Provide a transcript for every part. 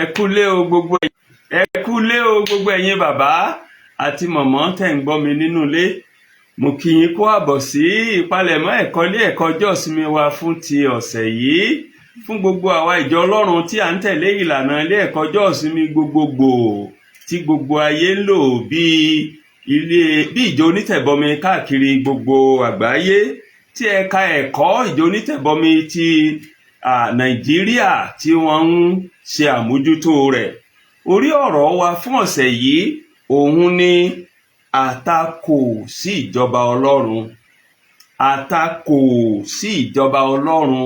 Ẹ kúlé o gbogbo, ẹ kúlé o gbogbo ẹ̀yin bàbá àti mọ̀mọ́ tẹ̀ ń gbọ́ mi nínú ilé. Mo kí yín kó àbọ̀ sí ìpalẹ̀mọ́ ẹ̀kọ́ ilé ẹ̀kọ́ ọjọ́ ìsinmi wa fún ti ọ̀sẹ̀ yìí. Fún gbogbo àwa ìjọ Ọlọ́run tí à ń tẹ̀lé ìlànà ilé ẹ̀kọ́ ọjọ́ ìsinmi gbogbogbò tí gbogbo ayé ń lò bíi ilé bí ìjọ onítẹ̀bọmi káàkiri gbogbo àgbáyé, tí ẹ̀ka ẹ̀kọ́ ìjọ onítẹ̀bọmi ti Nàìjíríà tí wọ́n ń ṣe àmójútó rẹ̀. Orí ọ̀rọ̀ wa fún ọ̀sẹ̀ yìí òun ni àtakò sí ìjọba Ọlọ́run. Àtakò sí ìjọba Ọlọ́run.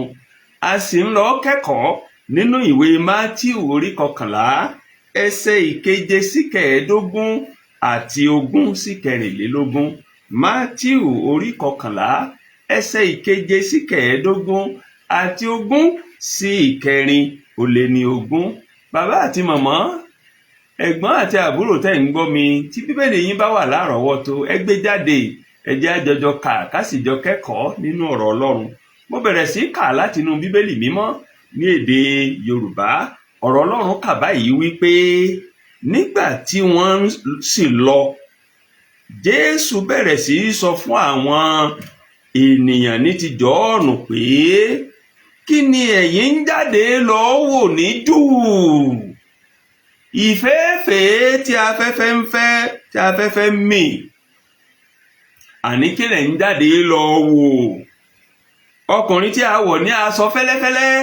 A sì ń lọ kẹ́kọ̀ọ́ nínú ìwé Mátíù orí 11, ẹsẹ̀ 7 sí 15 àti 20 sí 24. Mátíù orí 11, ẹsẹ̀ 7 sí 15 àti 24. Bàbá àti mọ̀mọ́, ẹ̀gbọ́n àti àbúrò tẹ́ ń gbọ́ mi, tí Bíbélì yín bá wà lárọ̀ọ́wọ́tó, ẹ gbé jáde, ẹ jẹ́ á jọjọ kà ká sì jọ kẹ́kọ̀ọ́ nínú ọ̀rọ̀ Ọlọ́run. Mo bẹ̀rẹ̀ sí kà látinú Bíbélì Mímọ́ ní èdè Yorùbá. Ọ̀rọ̀ Ọlọ́run kà báyìí wípé, nígbà tí wọ́n sì lọ, Jésù bẹ̀rẹ̀ sí í sọ fún àwọn ènìyàn ní ti Jọ́ọ̀nù pé, kí ni ẹ̀yin ń jáde lọ wò ní jù? Ìfẹ́ẹ̀fẹ́ tí afẹ́fẹ́ ń fẹ́, tí afẹ́fẹ́ ń mì. Àní kí lẹ̀ ń jáde lọ wò? Ọkùnrin tí a wọ̀ ní aṣọ fẹ́lẹ́fẹ́lẹ́?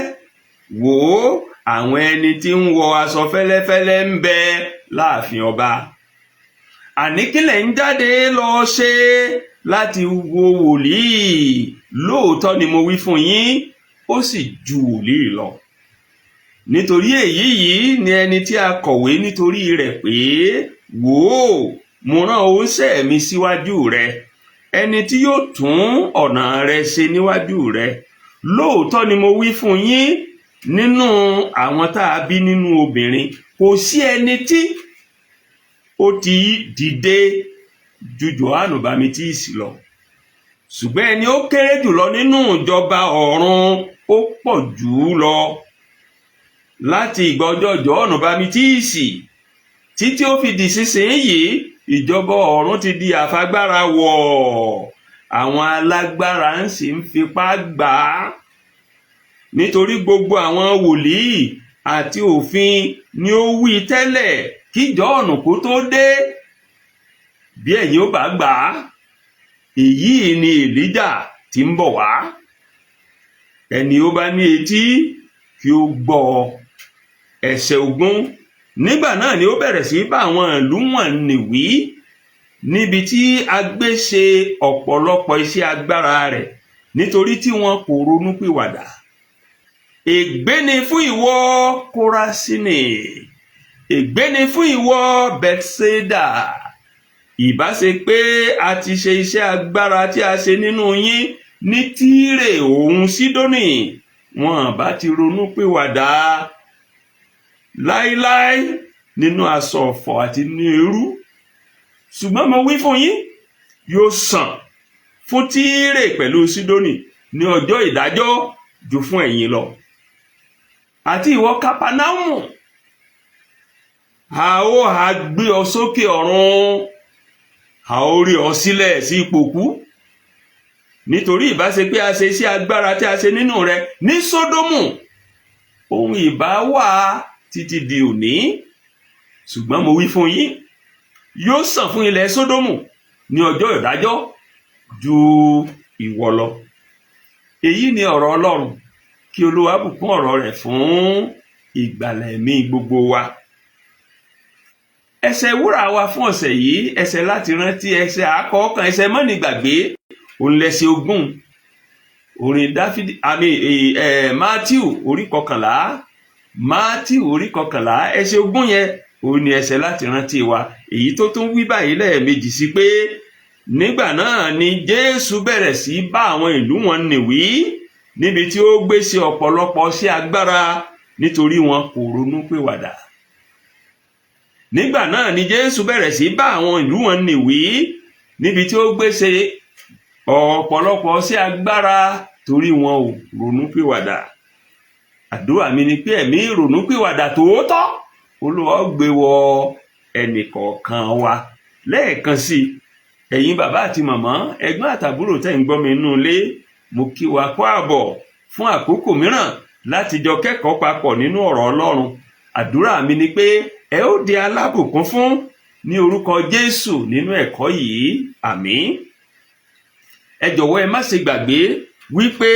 Wò ó, àwọn ẹni tí ń wọ aṣọ fẹ́lẹ́fẹ́lẹ́ ń bẹ láàfin ọba. Àní kí lẹ̀ ń jáde lọ ṣe? Láti wo wòlíì? Lóòótọ́ ni mo wí fún yín, ó sì ju wòlíì lọ. Nítorí èyí yìí ni ẹni tí a kọ̀wé nítorí rẹ̀ pé, wò ó, mo rán oníṣẹ́ mi síwájú rẹ, ẹni tí yóò tún ọ̀nà rẹ ṣe níwájú rẹ. Lóòótọ́ ni mo wí fún yín, nínú àwọn tá a bí nínú obìnrin, kò sí ẹni tí ó ti dìde ju Jòhánù Bámitíìsì lọ, ṣùgbọ́n ẹni ó kéré jùlọ nínú ìjọba ọ̀run, ó pọ̀ jù ú lọ. Láti ìgbà ọjọ́ Jòhánù Bámitíìsì títí ó fi di sísìnyìí, ìjọba ọ̀run ti di àfagbára wọ̀, àwọn alágbára ń sì ń fipá gbà á. Nítorí gbogbo àwọn wòlíì àti òfin ni ó wí tẹ́lẹ̀ kí Jọ́ọ̀nù kó tó dé. Bí ẹ̀yin ó bá gbà á, èyí ni Èlíjà tí ń bọ̀ wá. Ẹni ó bá ní etí, kí ó gbọ́. Ẹsẹ̀ 20. Nígbà náà ni ó bẹ̀rẹ̀ sí bá àwọn ìlú wọ̀nnì wí níbi tí a gbé ṣe ọ̀pọ̀lọpọ̀ iṣẹ́ agbára rẹ̀, nítorí tí wọn kò ronúpìwàdà. Ègbé ni fún ìwọ, Kórasínì! Ègbé ni fún ìwọ, Bethsaida! Ìbá ṣe pé a ti ṣe iṣẹ́ agbára tí a ṣe nínú yín ní Tírè òun Sídónì, wọn bá ti ronúpìwàdà láíláí nínú aṣọ ọ̀fọ̀ àti ní eérú. Ṣùgbọ́n mo wí fún yín, yóò sàn fún Tírè pẹ̀lú Sídónì ní ọjọ́ ìdájọ́ ju fún ẹ̀yin lọ. Àti ìwọ, Kápánámù, a ó ha gbé ọ sókè ọ̀run? A ó rí ọ sílẹ̀ sí ipò kú. Nítorí ìbá ṣe pé a ṣe iṣẹ́ agbára tí a ṣe nínú rẹ ní Sódómù, òun ìbá wà títí di òní. Ṣùgbọ́n mo wí fún yín, yóò sàn fún ilẹ̀ Sódómù ní ọjọ́ ìdájọ́ ju ìwọ lọ. Èyí ni ọ̀rọ̀ Ọlọ́run. Kí Olúwa bùkún ọ̀rọ̀ rẹ̀ fún ìgbàlà ẹ̀mí gbogbo wa. Ẹsẹ̀ wúrà wa fún ọ̀sẹ̀ yìí, ẹsẹ̀ láti rántí, ẹsẹ̀ àkọ́kàn, ẹsẹ̀ mọ́ni gbàgbé, òun lẹ́sẹ̀ 20, orin Dáfídì àmì ẹ̀ Mátíù orí 11, Mátíù orí 11, ẹsẹ̀ 20 yẹn, òun ni ẹsẹ̀ láti rántí wa. Èyí tó tún wí báyìí lẹ́ẹ̀mejì sí pé, nígbà náà ni Jésù bẹ̀rẹ̀ sí bá àwọn ìlú wọn nì wí níbi tí ó gbé sí ọ̀pọ̀lọpọ̀ sí agbára, nítorí wọn kò ronú pìwàdà. Nígbà náà ni Jésù bẹ̀rẹ̀ sí bá àwọn ìlú wọn nì wí níbi tí ó gbé ṣe ọ̀pọ̀lọpọ̀ sí agbára, torí wọn ò ronú pìwàdà. Àdúrà mi ni pé ẹ̀mí ìrònúpìwàdà tòótọ́, Olúwa ó gbé wọ ẹnìkọ̀ọ̀kan wa. Lẹ́ẹ̀kan sí i, ẹ̀yin bàbá àti màmá, ẹ̀gbọ́n àtàbúrò tẹ́ ń gbọ́ mi nínú ilé, mo kí wa kú àbọ̀ fún àkókò mìíràn láti jọ kẹ́kọ̀ọ́ papọ̀ nínú ọ̀rọ̀ Ọlọ́run. Àdúrà mi ni pé ẹ ó di alábùkún fún ní orúkọ Jésù nínú ẹ̀kọ́ yìí. Àmín. Ẹ jọ̀wọ́, ẹ má ṣe gbàgbé wípé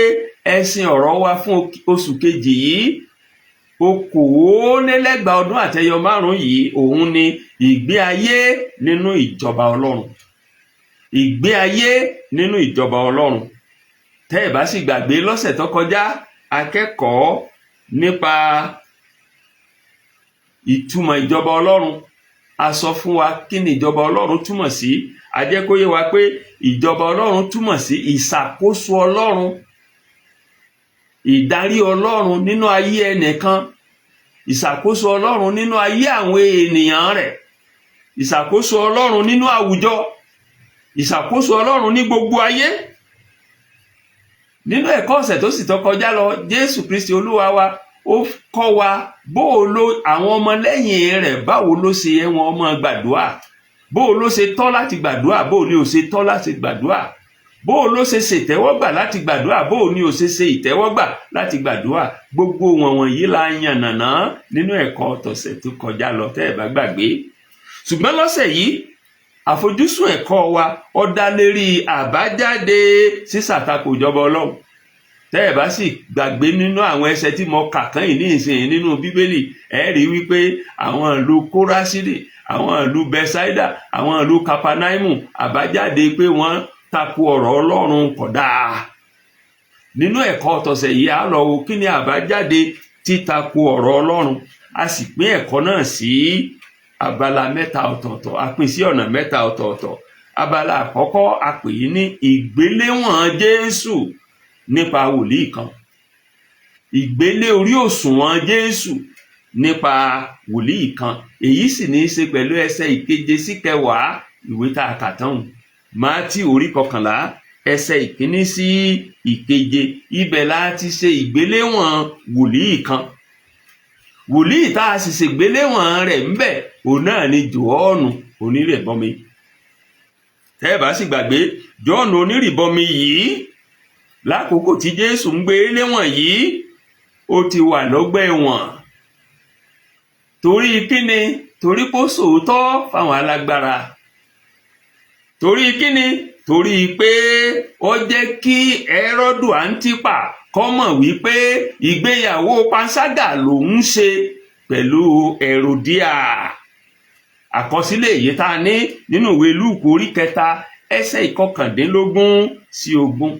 ẹ̀sìn ọ̀rọ̀ wa fún oṣù kejì yìí, 2025 yìí, òun ni ìgbé ayé nínú ìjọba Ọlọ́run. Ìgbé ayé nínú ìjọba Ọlọ́run. Tẹ́ ẹ̀ bá sì gbàgbé, lọ́sẹ̀ tó kọjá, akẹ́kọ̀ọ́ nípa ìtumọ̀ ìjọba Ọlọ́run. A sọ fún wa kí ni ìjọba Ọlọ́run túmọ̀ sí. A jẹ́ kó yé wa pé ìjọba Ọlọ́run túmọ̀ sí ìṣàkóso Ọlọ́run, ìdarí Ọlọ́run nínú ayé ẹnìkan, ìṣàkóso Ọlọ́run nínú ayé àwọn ènìyàn rẹ̀, ìṣàkóso Ọlọ́run nínú àwùjọ, ìṣàkóso Ọlọ́run ní gbogbo ayé. Nínú ẹ̀kọ́ ọ̀sẹ̀ tó sì tó kọjá lọ, Jésù Kristi Olúwa wa, ó kọ́ wa bó o lo àwọn ọmọlẹ́yìn rẹ̀, báwo ló ṣe yẹ wọn ọmọ gbàdúrà, bó o ló ṣe tọ́ láti gbàdúrà, bó o ní ò ṣe tọ́ láti gbàdúrà, bó o ló ṣe ṣètẹ́wọ́gbà láti gbàdúrà, bó o ní ò ṣe ṣe ìtẹ́wọ́gbà láti gbàdúrà. Gbogbo wọ̀nyí la yànnàná nínú ẹ̀kọ́ tọ̀sẹ̀ tó kọjá lọ, tẹ́ ẹ̀ bá gbàgbé. Ṣùgbọ́n lọ́sẹ̀ yìí, àfojúsùn ẹ̀kọ́ wa ó dá lérí àbájáde sísàtakò ìjọba Ọlọ́run. Tẹ́ ẹ̀ bá sì gbàgbé, nínú àwọn ẹsẹ̀ tí mo kà kán yìí ní ìsìn nínú Bíbélì, ẹ rí wípé àwọn ìlú Kórásìrì, àwọn ìlú Bẹ́sáídà, àwọn ìlú Kapanaimu, àbájáde pé wọ́n tako ọ̀rọ̀ Ọlọ́run kò dáa. Nínú ẹ̀kọ́ tọ̀sẹ̀ yìí, á lọ wo kí ni àbájáde títakò ọ̀rọ̀ Ọlọ́run. A sì pín ẹ̀kọ́ náà sí abala mẹ́ta ọ̀tọ̀ọ̀tọ̀, a pín sí ọ̀nà mẹ́ta ọ̀tọ̀ọ̀tọ̀. Abala àkọ́kọ́, a pè é ní ìgbéléwọ̀n Jésù nípa wòlíì kan, ìgbélé orí òṣùwọ̀n Jésù nípa wòlíì kan. Èyí sì ní í ṣe pẹ̀lú ẹsẹ̀ 7 sí 10 ìwé tá a kà tán, Mátíù orí 11, ẹsẹ̀ 1 sí 7. Ibẹ̀ la ti ṣe ìgbéléwọ̀n wòlíì kan. Wòlíì tá a sì ṣègbéléwọ̀n rẹ̀ ńbẹ̀, òun náà ni Jòhánù Onírìbọmi. Tẹ́ ẹ bá sì gbàgbé, Jòhánù Onírìbọmi yìí, lákòókò tí Jésù ń gbé léwọ̀n yìí, ó ti wà lọ́gbà ẹ̀wọ̀n. Torí kíni? Torí kó sòótọ́ fáwọn alágbára. Torí kíni? Torí pé ó jẹ́ kí Hẹ́rọ́dù Àǹtípà kó mọ̀ wípé ìgbéyàwó panṣágà lòún ṣe pẹ̀lú Hẹ́rọ́díà. Àkọsílẹ̀ èyí tá a ní nínú ìwé Lúùkù orí 3, ẹsẹ̀ 19 sí 20.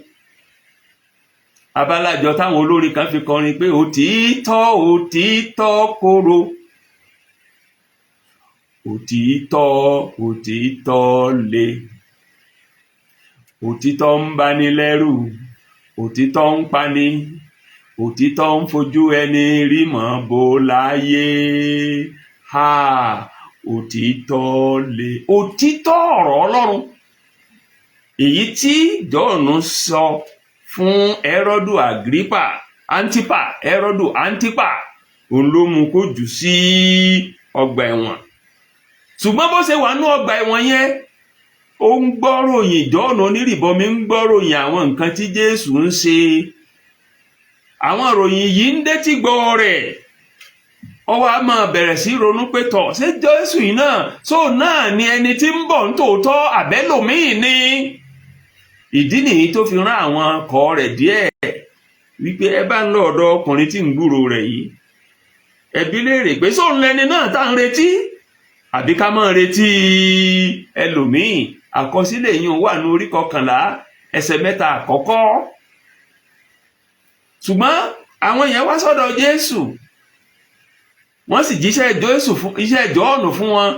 Abálájọ táwọn olórin kan fi kọrin pé òtítọ́, òtítọ́ korò, òtítọ́, òtítọ́ le, òtítọ́ ń bani lẹ́rù, òtítọ́ ń pani, òtítọ́ ń fojú ẹni rí mọ́ bó láyé ha, òtítọ́ le. Òtítọ́ ọ̀rọ̀ Ọlọ́run èyí tí Jọ́ọ̀nù sọ fún Hẹ́rọ́dù Àgírípà Antipa, Hẹ́rọ́dù Antipa, òun ló mú kó jù sí ọgbà ẹ̀wọ̀n. Ṣùgbọ́n bó ṣe wà ní ọgbà ẹ̀wọ̀n yẹn, ó ń gbọ́ròyìn. Jọ́ọ̀nù Onírìbọmi ń gbọ́ròyìn àwọn nǹkan tí Jésù ń ṣe. Àwọn ìròyìn yìí ń détí gbọ́ rẹ̀. Ó wá máa bẹ̀rẹ̀ sí ronú pé, tọ̀, ṣé Jésù yìí náà só náà ni ẹni tí ń bọ̀ ń tòótọ́, àbẹ́lòmíì ni? Ìdí nìyí tó fi rán àwọn ọkọ rẹ̀ díẹ̀ wípé ẹ bá ń lọ ọ̀dọ̀ ọkùnrin tí ń gbúrò rẹ̀ yìí, ẹ bi léèrè pé sóun lẹni náà tá ń retí, àbí ká máa retí ẹlòmíì. Àkọsílẹ̀ yìí wà ní orí 11, ẹsẹ̀ 3 àkọ́kọ́. Ṣùgbọ́n àwọn èèyàn wá sọ́dọ̀ Jésù, wọ́n sì jíṣẹ́ Jésù fún iṣẹ́ Jọ́ọ̀nù fún wọn.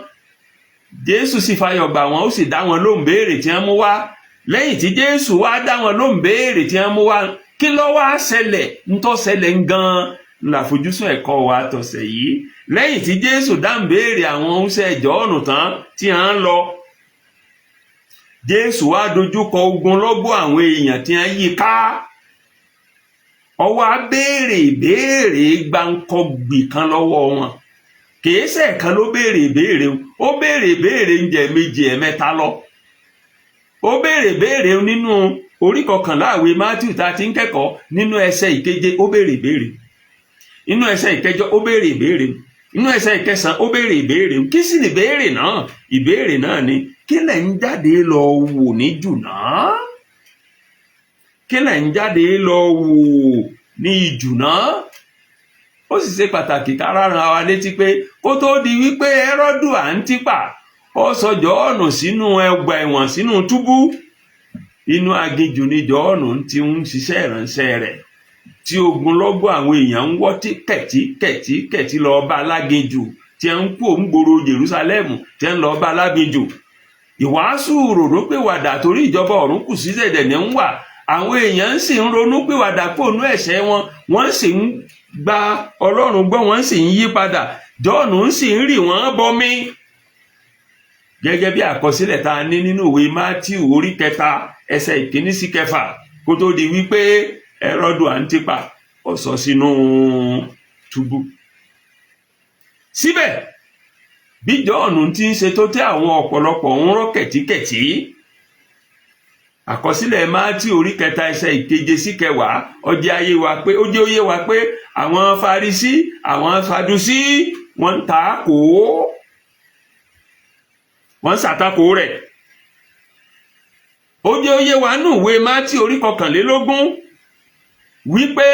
Jésù sì fayọ̀ gbà wọ́n, ó sì dá wọn lóhùn béèrè tí wọ́n mú wá. Lẹ́yìn tí Jésù wá dá wọn lóhùn béèrè tí wọ́n mú wá, kí ló wá ṣẹlẹ̀? Ń tó ṣẹlẹ̀ ń gan làfojúsùn ẹ̀kọ́ wa tọ̀sẹ̀ yìí. Lẹ́yìn tí Jésù dáhùn béèrè àwọn oúnṣẹ́ Jọ́ọ̀nù tán tí wọ́n ń lọ, Jésù wá dojúkọ ogunlọ́gọ̀ àwọn èèyàn tí wọ́n yí ká. Ó wá béèrè ìbéèrè gbáǹkọ́gbì kan lọ́wọ́ wọn. Kìí ṣe ẹ̀kan ló béèrè ìbéèrè o, ó béèrè ìbéèrè ń jẹ méjì, ẹ̀mẹ́ta lọ. Ó béèrè ìbéèrè nínú orí 11 ìwé Matthew tá a ti ń kẹ́kọ̀ọ́. Nínú ẹsẹ̀ ìkeje, ó béèrè ìbéèrè. Nínú ẹsẹ̀ ìkẹjọ, ó béèrè ìbéèrè. Nínú ẹsẹ̀ ìkẹsàn, ó béèrè ìbéèrè. Kí sì ni ìbéèrè náà? Ìbéèrè náà ni: kí lẹ̀ ń jáde lọ wò ní jù náà? Kí lẹ̀ ń jáde lọ wò ní ìjù náà? Ó sì ṣe pàtàkì ká rárá wa létí pé kó tó di wípé Hẹ́rọ́dù Àǹtípà ó sọ Jọ́ọ̀nù sínú ẹgbà ẹ̀wọ̀n, sínú túbú, inú aginjù ni Jọ́ọ̀nù ti ń ṣiṣẹ́ ìránṣẹ́ rẹ̀, tí ogunlọ́gọ̀ àwọn èèyàn ń wọ́ tí kẹ̀tí kẹ̀tí kẹ̀tí lọ bá aláginjù, tí ń kú òǹgbòrò Jerúsálẹ́mù, tí ń lọ bá aláginjù. Ìwàásù ronúpìwàdà torí ìjọba ọ̀run kù sí dẹ̀dẹ̀ ní ń wà. Àwọn èèyàn sì ń ronúpìwàdà kúrò nínú ẹ̀ṣẹ̀ wọn, wọ́n sì ń gba Ọlọ́run gbọ́, wọ́n sì ń yí padà. Jọ́ọ̀nù sì ń rì wọ́n bọmi, gẹ́gẹ́ bí àkọsílẹ̀ tá a ní nínú ìwé Mátíù orí 3, ẹsẹ̀ 1 sí 6, kó tó di wípé Hẹ́rọ́dù Àǹtípà ó sọ sínú túbú. Síbẹ̀, bí Jọ́ọ̀nù ti ń ṣe tó tẹ́ àwọn ọ̀pọ̀lọpọ̀ ń rọ́ kẹ̀tíkẹ̀tí, àkọsílẹ̀ Mátíù orí 3, ẹsẹ̀ 7 sí 10, ó jẹ́ ayé wa pé ó jẹ́ òye wa pé àwọn Farisí, àwọn Sadusí, wọ́n ń ta kò ó, wọ́n ń ṣàtakò rẹ̀. Ó jẹ́ òye wa nù ìwé Mátíù orí 21 wípé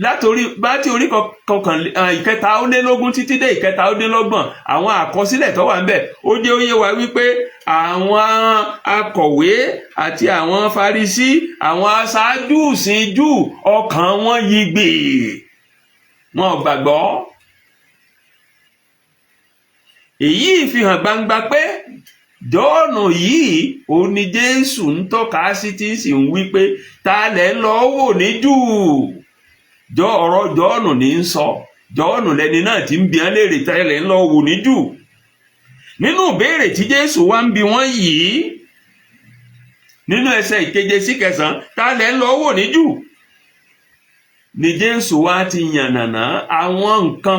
látòrí Mátíù orí 23 títí dé 33, àwọn àkọsílẹ̀ tó wà ńbẹ̀, ó jẹ́ òye wa wípé àwọn akọ̀wé àti àwọn Farisí, àwọn aṣáájú ìsìn Júù, ọkàn wọn yí gbè, wọn ò gbàgbọ́. Èyí fi hàn gbangba pé Jọ́ọ̀nù yìí òun ni Jésù ń tọ́ka sí, tí sì ń wí pé ta lẹ̀ ń lọ wò ní jù. Jọ ọ̀rọ̀ Jọ́ọ̀nù ní ń sọ. Jọ́ọ̀nù lẹni náà tí ń bi án léèrè, ta lẹ̀ ń lọ wò ní jù. Nínú ìbéèrè tí Jésù wá ń bi wọ́n yìí nínú ẹsẹ̀ 7 sí 9, ta lẹ̀ ń lọ wò ní jù, ni Jésù wá ti yànnàná àwọn nǹkan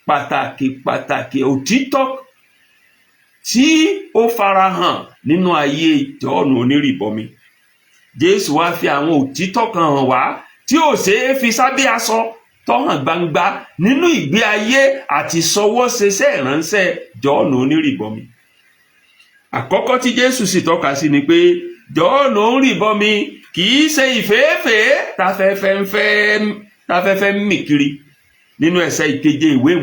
pàtàkì pàtàkì, òtítọ́ tí ó farahàn nínú ayé Jọ́ọ̀nù onírìbọmi. Jésù wá fi àwọn òtítọ́ kan hàn wá tí ò ṣeé fi sábẹ́ aṣọ, tó hàn gbangba nínú ìgbé ayé àti sọwọ́ṣeṣẹ́ ìránṣẹ́ Jọ́ọ̀nù onírìbọmi. Àkọ́kọ́ tí Jésù sì tọ́ka sí ni pé Jọ́ọ̀nù onírìbọmi kì í ṣe ìféèfèé táfẹ́fẹ́ ń fẹ́, táfẹ́fẹ́ ń mì kiri. Nínú ẹsẹ̀ 7 ìwé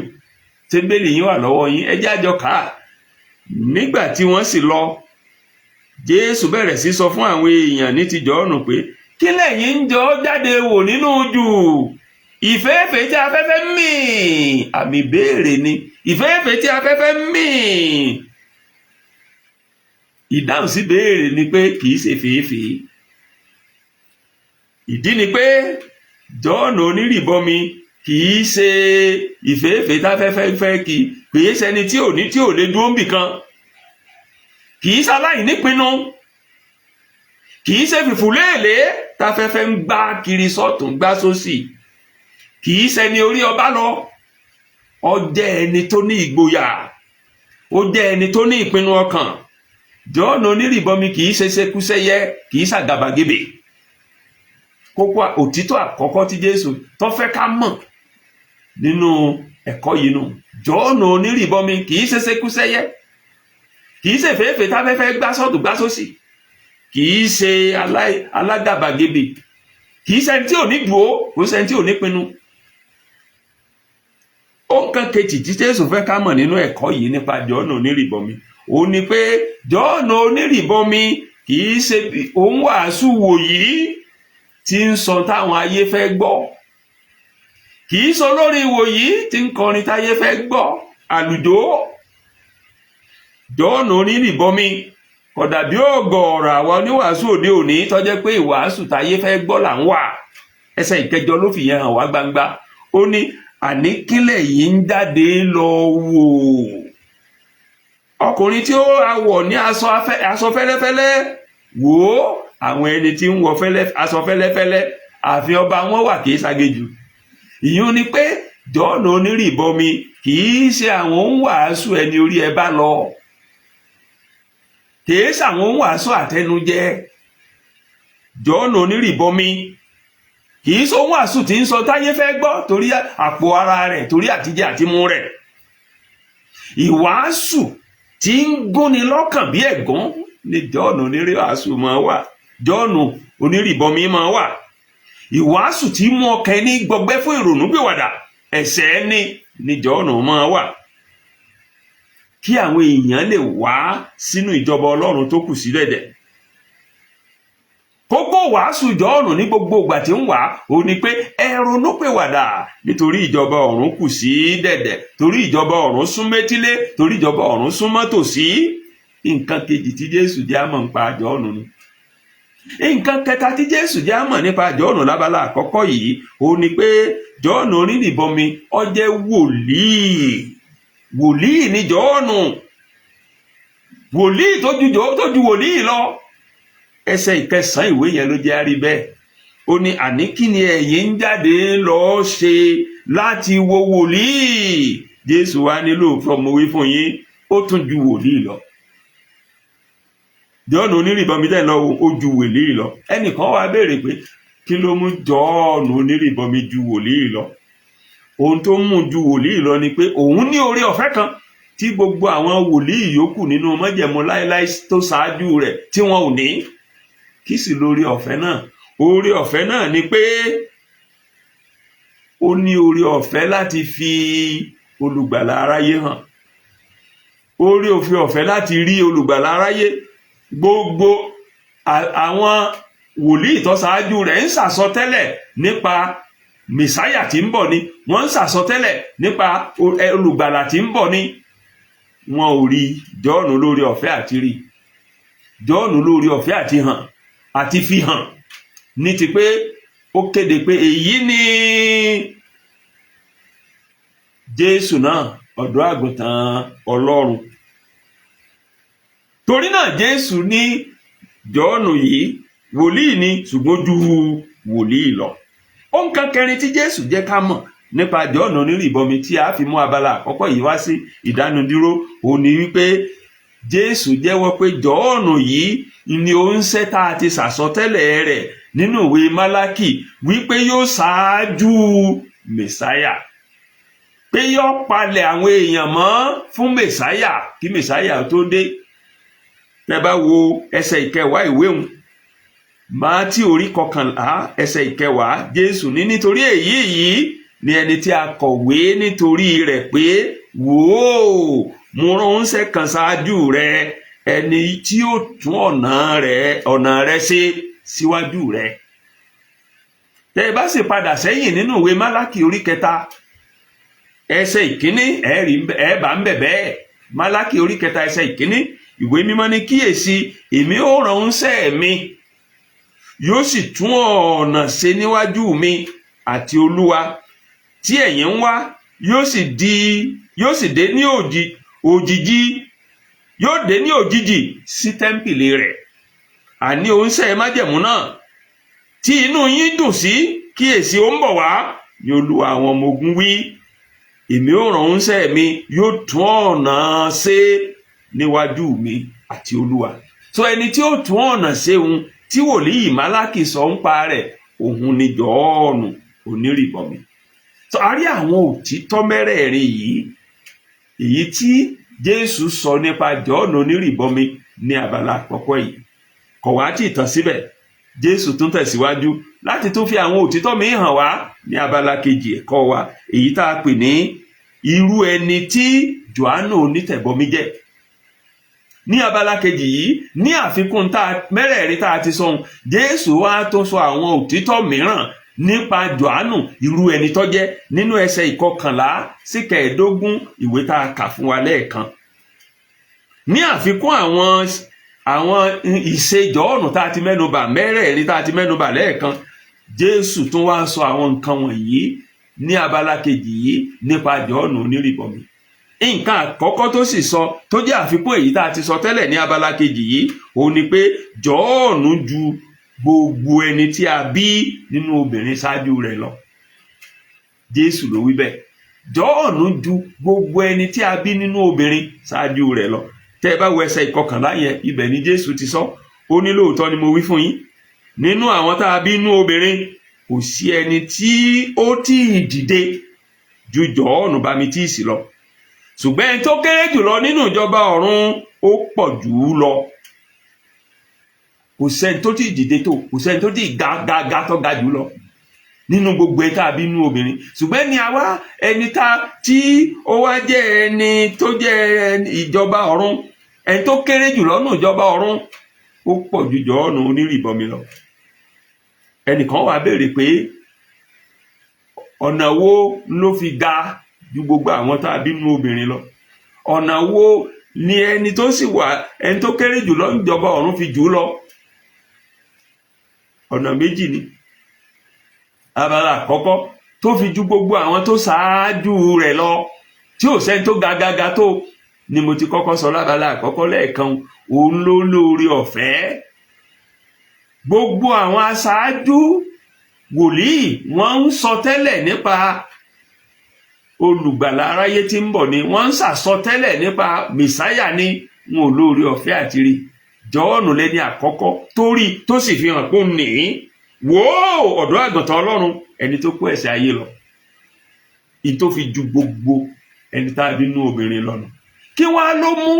tẹ́bẹ́lì yín wà lọ́wọ́ yín, ẹ jẹ́ àjọ kà á. Nígbà tí wọ́n sì lọ, Jésù bẹ̀rẹ̀ sí sọ fún àwọn èèyàn ní ti Jọ́ọ̀nù pé, kí lẹ̀yin ń jọ jáde wò nínú jù? Ìféèfèé tí afẹ́fẹ́ mì? Àmì ìbéèrè ni. Ìféèfèé tí afẹ́fẹ́ mì? Ìdáhùn sí béèrè ni pé kì í ṣe fèéfèé. Ìdí ni pé Jọ́ọ̀nù onírìbọmi kì í ṣe ìféèfèé táfẹ́fẹ́ fẹ́ kì í ṣẹni tí ò ní tí ò lè dúró níbì kan, kì í ṣaláì nípinnu, kì í ṣe fìfù léèlé táfẹ́fẹ́ ń gbá kiri sọ́tún gbá sósì, kì í ṣẹni orí ọba lọ. Ó jẹ́ ẹni tó ní ìgboyà, ó jẹ́ ẹni tó ní ìpinnu ọkàn. Jọ́ọ̀nù onírìbọmi kì í ṣe ṣekúṣẹyẹ, kì í ṣàgàbàgebè. Kókó òtítọ́ àkọ́kọ́ tí Jésù tó fẹ́ ká mọ̀ nínú ẹ̀kọ́ yìí nù: Jọ́ọ̀nù onírìbọmi kì í ṣe ṣekúṣẹyẹ, kì í ṣe fèéfèé táfẹ́fẹ́ gbá sọ́tún gbá sósì, kì í ṣe alágàbàgebè, kì í ṣe ẹni tí ò ní dùó, kò ṣe ẹni tí ò ní pinnu. Ó nǹkan kejì tí Jésù fẹ́ ká mọ̀ nínú ẹ̀kọ́ yìí nípa Jọ́ọ̀nù onírìbọmi, òun ni pé Jọ́ọ̀nù onírìbọmi kì í ṣe òun wàásù wòyí tí ń sọ táwọn ayé fẹ́ gbọ́, kì í sọ lórí ìwòyí tí ń kọrin táyé fẹ́ gbọ́ àlùjó. Jọ́ọ̀nù onírìbọmi kò dàbí ọ̀gọ̀ọ̀rọ̀ àwọn oníwàásù òde òní tó jẹ́ pé ìwàásù táyé fẹ́ gbọ́ là ń wà. Ẹsẹ̀ 8 ló fi yẹn hàn wá gbangba. Ó ní, àní kílẹ̀ yìí ń jáde lọ wò? Ọkùnrin tí ó wọ̀ ní aṣọ fẹ́lẹ́fẹ́lẹ́? Wò ó, àwọn ẹni tí ń wọ aṣọ fẹ́lẹ́fẹ́lẹ́, Ààfin ọba wọn wà, kì í ṣàgéjù. Ìyún ni pé Jọ́ọ̀nù onírìbọmi kì í ṣe àwọn ń wàásù ẹni orí ẹ bá lọ, kì í ṣàwọn ń wàásù àtẹnujẹ. Jọ́ọ̀nù onírìbọmi kì í ṣe òun wàásù tí ń sọ táyé fẹ́ gbọ́ torí àpò ara rẹ̀, torí àtijẹ àtimú rẹ̀. Ìwàásù tí ń gúnni lọ́kàn bí ẹ̀gún ni Jọ́ọ̀nù onírìwàásù máa wà, Jọ́ọ̀nù onírìbọmi máa wà. Ìwàásù tí mú ọkàn ẹni gbọgbẹ́ fún ìrònúpìwàdà ẹ̀ṣẹ̀ ẹni ni Jọ́ọ̀nù máa wà, kí àwọn èèyàn lè wá sínú ìjọba Ọlọ́run tó kù sí dẹ̀dẹ̀. Kókó wàásù Jọ́ọ̀nù ní gbogbo ìgbà tí ń wà ó ní pé ẹ ronúpìwàdà, nítorí ìjọba ọ̀run kù sí dẹ̀dẹ̀, torí ìjọba ọ̀run sún métílé, torí ìjọba ọ̀run sún mọ́tòsí. Nǹkan kejì tí Jésù jẹ́ àmọ̀ nípa Jọ́ọ̀nù ni. Nǹkan kẹta tí Jésù jẹ́ àmọ̀ nípa Jọ́ọ̀nù lábala àkọ́kọ́ yìí ó ní pé Jọ́ọ̀nù onírìbọmi ó jẹ́ wòlíì. Wòlíì ni Jọ́ọ̀nù, wòlíì tó ju wòlíì lọ. Ẹsẹ̀ ìkẹsàn-án ìwé yẹn ló jẹ́ àrí bẹ́ẹ̀. Ó ní, "Àní kí ni ẹ̀yin ń jáde lọ ṣe láti wo wòlíì?" Jésù wá ní, "Lóòótọ́ mo wí fún yín, ó tún ju wòlíì lọ." Jọ́ọ̀nù onírìbọmi tẹ́ ń lọ, ó ju wòlíì lọ. Ẹnìkan wá béèrè pé kí ló mú Jọ́ọ̀nù onírìbọmi ju wòlíì lọ? Ohun tó mú ju wòlíì lọ ni pé òun ní oore ọ̀fẹ́ kan tí gbogbo àwọn wòlíì yòókù nínú májẹ̀mú láéláé tó ṣáájú rẹ̀ tí wọn ò ní. Kí sì lórí ọ̀fẹ́ náà? Oore ọ̀fẹ́ náà ni pé ó ní oore ọ̀fẹ́ láti fi olùgbàlà aráyé hàn, oore òfin ọ̀fẹ́ láti rí olùgbàlà aráyé. Gbogbo àwọn wòlíì tó ṣáájú rẹ̀ ń ṣàsọtẹ́lẹ̀ nípa mẹsáyà tí ń bọ̀ ni, wọ́n ń ṣàsọtẹ́lẹ̀ nípa olùgbàlà tí ń bọ̀ ni, wọn ò rí. Jọ́ọ̀nù lórí ọ̀fẹ́ àti rí, Jọ́ọ̀nù lórí ọ̀fẹ́ àti hàn àti fi hàn, ní ti pé ó kéde pé èyí ni Jésù náà, ọ̀dọ́ àgùntàn Ọlọ́run. Torí náà, Jésù ní Jọ́ọ̀nù yìí wòlíì ni, ṣùgbọ́n ju wòlíì lọ. Ohun kan kẹrin tí Jésù jẹ́ ká mọ̀ nípa Jọ́ọ̀nù onírìbọmi tí a fi mú abala àkọ́kọ́ yìí wá sí ìdánudúró, òun ni wípé Jésù jẹ́wọ́ pé Jọ́ọ̀nù yìí ni ó ń ṣẹ́ tá a ti sàsọtẹ́lẹ̀ rẹ̀ nínú ìwé Málákì wípé yóò ṣáájú Mẹsáyà, pé yóò palẹ̀ àwọn èèyàn mọ́ fún Mẹsáyà kí Mẹsáyà tó dé. Tẹ́ bá wo ẹsẹ̀ ìkẹwàá ìwé òun, Mátíù orí 11 ẹsẹ̀ ìkẹwàá, Jésù ní, "Nítorí èyí yìí ni ẹni tí a kọ̀wé nítorí rẹ̀ pé, wò ó, mo ránṣẹ́ kan ṣáájú rẹ, ẹni tí ó tún ọ̀nà rẹ ṣe síwájú rẹ." Tẹ́ ẹ bá sì padà sẹ́yìn nínú ìwé Málákì orí 3 ẹsẹ̀ ìkíní, ẹ rí ẹ bá ń bẹ̀ bẹ́ẹ̀. Málákì orí 3 ẹsẹ̀ ìkíní, ìwé mímọ́ ní, "Kíyèsí, èmi ó ránṣẹ́ mi, yóò sì tún ọ̀nà ṣe níwájú mi, àti Olúwa tí ẹ̀yin ń wá yóò sì dé ní òjìji, yóò dé ní òjijì sí tẹ́ḿpìlì rẹ̀, àní oníṣẹ́ májẹ̀mú náà tí inú yín dùn sí. Kíyèsí, ó ń bọ̀ wá, ní Olúwa àwọn ọmọ ogun wí. Èmi ó ránṣẹ́ mi, yóò tún ọ̀nà ṣe níwájú mi, àti Olúwa." So ẹni tí ó tún ọ̀nà ṣe òun tí wòlíì Málákì sọ ń pa rẹ̀, òun ni Jọ́ọ̀nù onírìbọmi. So a rí àwọn òtítọ́ mẹ́rẹ̀ẹ̀rin yìí, èyí tí Jésù sọ nípa Jọ́ọ̀nù onírìbọmi ní abala àkọ́kọ́ yìí. Kò wá tí ì tán síbẹ̀. Jésù tún tẹ̀síwájú láti tún fi àwọn òtítọ́ míì hàn wá ní abala kejì ẹ̀kọ́ wa, èyí tá a pè ní irú ẹni tí Jòhánù onítẹ̀bọmi jẹ́. Ní abala kejì yìí, ní àfikún tá mẹ́rẹ̀ẹ̀rin tá a ti sọ ohun, Jésù wá tó sọ àwọn òtítọ́ mìíràn nípa Jòhánù, irú ẹni tó jẹ́, nínú ẹsẹ̀ 11 sí 15 ìwé tá a kà fún wa lẹ́ẹ̀kan. Ní àfikún àwọn ìṣe Jòhánù tá a ti mẹ́nubà mẹ́rẹ̀ẹ̀rin tá a ti mẹ́nubà lẹ́ẹ̀kan, Jésù tún wá sọ àwọn nǹkan wọ̀nyí ní abala kejì yìí nípa Jòhánù onírìbọmi. Nǹkan àkọ́kọ́ tó sì sọ, tó jẹ́ àfikún èyí tá a ti sọ tẹ́lẹ̀ ní abala kejì yìí, òun ni pé Jòhánù ju gbogbo ẹni tí a bí nínú obìnrin ṣáájú rẹ̀ lọ. Jésù ló wí bẹ́ẹ̀. Jọ́ọ̀nù ju gbogbo ẹni tí a bí nínú obìnrin ṣáájú rẹ̀ lọ. Tẹ́ ẹ bá wo ẹsẹ̀ 11 yẹn, ibẹ̀ ni Jésù ti sọ. Ó ní, "Lóòótọ́ ni mo wí fún yín, nínú àwọn tá a bí nínú obìnrin, kò sí ẹni tí ó tí ì dìde ju Jọ́ọ̀nù Bámitíìsì lọ, ṣùgbọ́n ẹni tó kéré jùlọ nínú ìjọba ọ̀run, ó pọ̀ jù ú lọ." Kò sẹ́ni tó tí ì dìde tó, kò sẹ́ni tó tí ì ga ga ga tó ga jù lọ nínú gbogbo ẹni tá a bí nínú obìnrin. Ṣùgbọ́n ẹni àwa, ẹni tá tí ó wá jẹ́ ẹni tó jẹ́ ìjọba ọ̀run, ẹni tó kéré jùlọ nínú ìjọba ọ̀run, ó pọ̀ ju Jọ́ọ̀nù onírìbọmi lọ. Ẹnìkan wá béèrè pé ọ̀nà wo ló fi ga ju gbogbo àwọn tá a bí nínú obìnrin lọ? Ọ̀nà wo ni ẹni tó sì wà, ẹni tó kéré jùlọ níjọba ọ̀run fi jù ú lọ? Ọ̀nà méjì ni. Abala àkọ́kọ́ tó fi ju gbogbo àwọn tó ṣáájú rẹ̀ lọ, tí ò sẹ́ni tó ga ga ga tó, ni mo ti kọ́kọ́ sọ lábala àkọ́kọ́ lẹ́ẹ̀kan. Òun ló lóore ọ̀fẹ́. Gbogbo àwọn aṣáájú wòlíì, wọ́n ń sọ tẹ́lẹ̀ nípa olùgbàlà aráyé tí ń bọ̀ ni, wọ́n ń sàsọtẹ́lẹ̀ nípa mẹ̀sáyà ni. Wọn ò lóore ọ̀fẹ́ àti rí. Jọ́ọ̀nù lẹ́ni àkọ́kọ́ tó rí, tó sì fi hàn pé òun nìyí: "Wò ó, ọ̀dọ́ àgùntàn Ọlọ́run, ẹni tó kó ẹ̀ṣẹ̀ ayé lọ." Ìyí tó fi ju gbogbo ẹni tá a bí nínú obìnrin lọ́nà, kí wọ́n á ló mú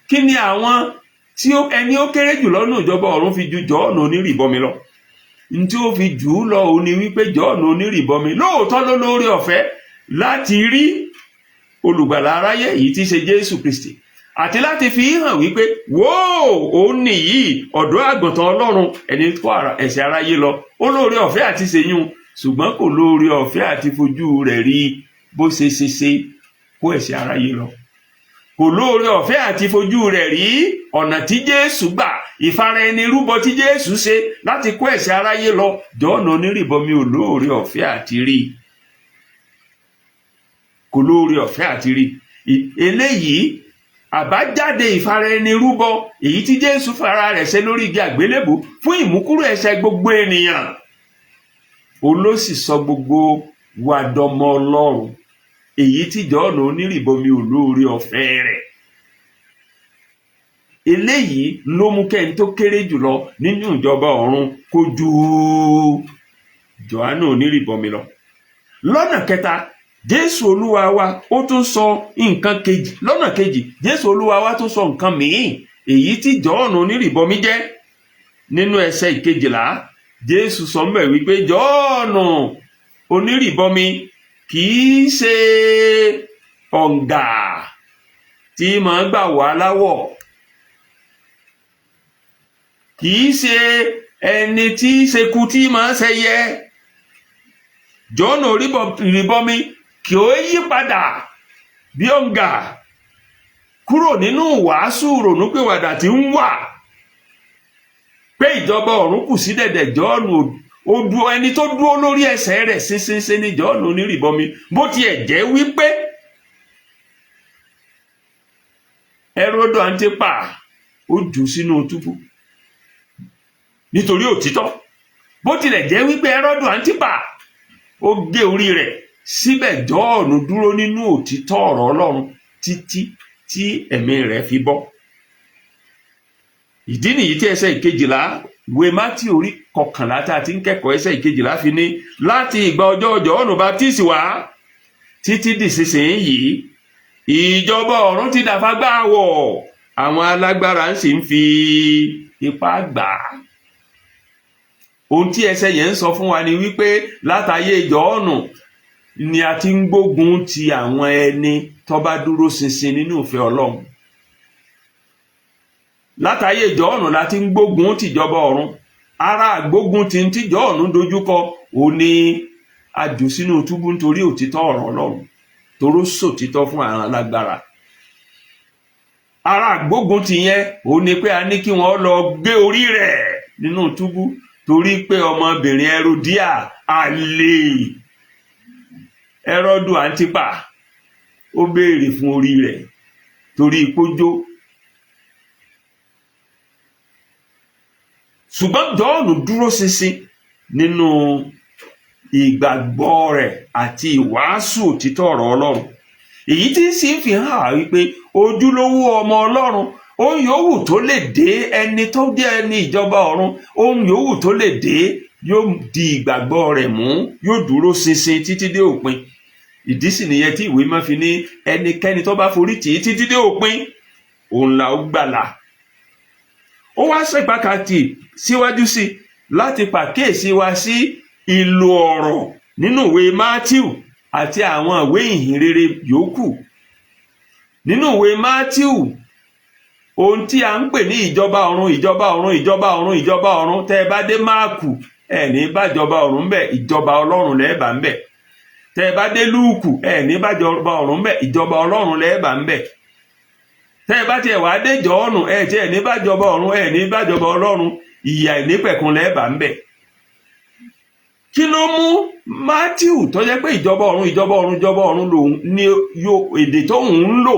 kí ni àwọn tí ẹni ó kéré jù lọ́nà ìjọba ọ̀run fi ju Jọ́ọ̀nù onírìbọmi lọ? Ní tí ó fi jù ú lọ, òun ni wípé Jọ́ọ̀nù onírìbọmi lóòótọ́ ló lóore ọ̀fẹ́ láti rí olùgbàlà aráyé èyí tí í ṣe Jésù Kristi, àti láti fi hàn wípé, "Wò ó, òun nìyí, ọ̀dọ́ àgùntàn Ọlọ́run, ẹni kó ẹ̀ṣẹ̀ aráyé lọ." Ó lóore ọ̀fẹ́ àti ṣèyún, ṣùgbọ́n kò lóore ọ̀fẹ́ àti fojú rẹ̀ rí bó ṣe ṣe ṣe kó ẹ̀ṣẹ̀ aráyé lọ. Kò lóore ọ̀fẹ́ àti fojú rẹ̀ rí ọ̀nà tí Jésù gbà, ìfara ẹni rúbọ tí Jésù ṣe láti kó ẹ̀ṣẹ̀ aráyé lọ. Jọ́ọ̀nù onírìbọmi ò lóore ọ̀fẹ́ àti rí, kò lóore ọ̀fẹ́ àti rí eléyìí. Àbájáde ìfara ẹni rúbọ èyí tí Jésù fara rẹ̀ ṣe lórí igi àgbélébù fún ìmúkúrò ẹ̀ṣẹ̀ gbogbo ènìyàn, òun ló sì sọ gbogbo wa dọmọ Ọlọ́run, èyí tí Jọ́ọ̀nù onírìbọmi ò lóore ọ̀fẹ́ rẹ̀. Eléyìí ló mú kẹ́ni tó kéré jùlọ nínú ìjọba ọ̀run kó ju Jòhánù onírìbọmi lọ. Lọ́nà kẹta, Jésù Olúwa wa ó tún sọ nǹkan kejì. Lọ́nà kejì, Jésù Olúwa wa tún sọ nǹkan míì èyí tí Jọ́ọ̀nù onírìbọmi jẹ́. Nínú ẹsẹ̀ 12, Jésù sọ mbẹ̀ wípé Jọ́ọ̀nù onírìbọmi kì í ṣe ọ̀ǹgà tí máa gbà wá láwọ̀, kì í ṣe ẹni tí í ṣeku tí máa ṣẹyẹ. Jọ́ọ̀nù onírìbọmi kì ó yí padà bí ọ̀ǹgà kúrò nínú wàásù rònúpìwàdà tí ń wà pé ìjọba ọ̀run kù sí dẹ̀dẹ̀. Jọ́ọ̀nù ó dúró, ẹni tó dúró lórí ẹsẹ̀ rẹ̀ ṣinṣinṣin ní Jọ́ọ̀nù onírìbọmi, bó tiẹ̀ jẹ́ wípé Hẹ́rọ́dù Àńtípà ó jù sínú túbú nítorí òtítọ́, bó tilẹ̀ jẹ́ wípé Hẹ́rọ́dù Àńtípà ó gé orí rẹ̀, síbẹ̀ Jọ́ọ̀nù dúró nínú òtítọ́ ọ̀rọ̀ Ọlọ́run títí tí ẹ̀mí rẹ̀ fi bọ́. Ìdí nìyí tí ẹsẹ̀ 12 ìwé Mátì orí 11 tá a ti ń kẹ́kọ̀ọ́, ẹsẹ̀ 12 fi ní, "Láti ìgbà ọjọ́ Jọ́ọ̀nù Baptist wá títí dìsinsìnyí, ìjọba ọ̀run ti dàfagbá wọ̀, àwọn alágbára ń sì ń fi ipá gbà á." Ohun tí ẹsẹ̀ yẹn ń sọ fún wa ni wípé látayé Jọ́ọ̀nù ni a ti ń gbógun ti àwọn ẹni tó bá dúró ṣinṣin nínú ìfẹ́ Ọlọ́run. Látayé Jọ́ọ̀nù la ti ń gbógun tìjọba ọ̀run. Ara àgbógun tí ń tí Jọ́ọ̀nù dojúkọ ò ní a jù sínú túbú nítorí òtítọ́ ọ̀rọ̀ Ọlọ́run, toró sòtítọ́ fún àwọn alágbára. Ara àgbógun ti yẹn ò ní pé a ní kí wọ́n lọ gé orí rẹ̀ nínú túbú torí pé ọmọbìnrin Ẹrọdíà, àlè Ẹrọdù Àǹtípà, ó béèrè fún orí rẹ̀ torí pójó. Ṣùgbọ́n Jọ́ọ̀nù dúró ṣinṣin nínú ìgbàgbọ́ rẹ̀ àti ìwàásù òtítọ́ ọ̀rọ̀ Ọlọ́run, èyí tí sì ń fi hàn wípé ojúlówó ọmọ Ọlọ́run, ohun yòówù tó lè dé, ẹni tó jẹ́ ẹni ìjọba ọ̀run, ohun yòówù tó lè dé, yóò di ìgbàgbọ́ rẹ̀ mú, yóò dúró ṣinṣin títí dé òpin. Ìdí sì nìyẹn tí ìwé máa fi ní ẹnikẹ́ni tó bá forí tì í títí dé òpin, òun là ó gbàlà. Ó wá ṣe pàtàkì síwájú sí láti pàkíyèsí wa sí ìlò ọ̀rọ̀ nínú ìwé Matthew àti àwọn ìwé ìhìnrere yòókù. Nínú ìwé Matthew, ohun tí a ń pè ní ìjọba ọ̀run, ìjọba ọ̀run, ìjọba ọ̀run, ìjọba ọ̀run, tẹ́ ẹ bá dé Máàkù, ẹ ní bájọba ọ̀run ńbẹ̀, ìjọba Ọlọ́run lẹ́ẹ̀bà ńbẹ̀. Tẹ́ ẹ bá dé Lúùkù, ẹ ní bájọba ọ̀run ńbẹ̀, ìjọba Ọlọ́run lẹ́ẹ̀bà ńbẹ̀. Tẹ́ ẹ bá tiẹ̀ wá dé Jọ́ọ̀nù, ẹ tiẹ̀ ní bájọba ọ̀run, ẹ ní bájọba Ọlọ́run, ìyà ìnípẹ̀kun lẹ́ẹ̀bà ńbẹ̀. Kí ló mú Matthew tó jẹ́ pé ìjọba ọ̀run, ìjọba ọ̀run, ìjọba ọ̀run lòun ní èdè tóun ń lò?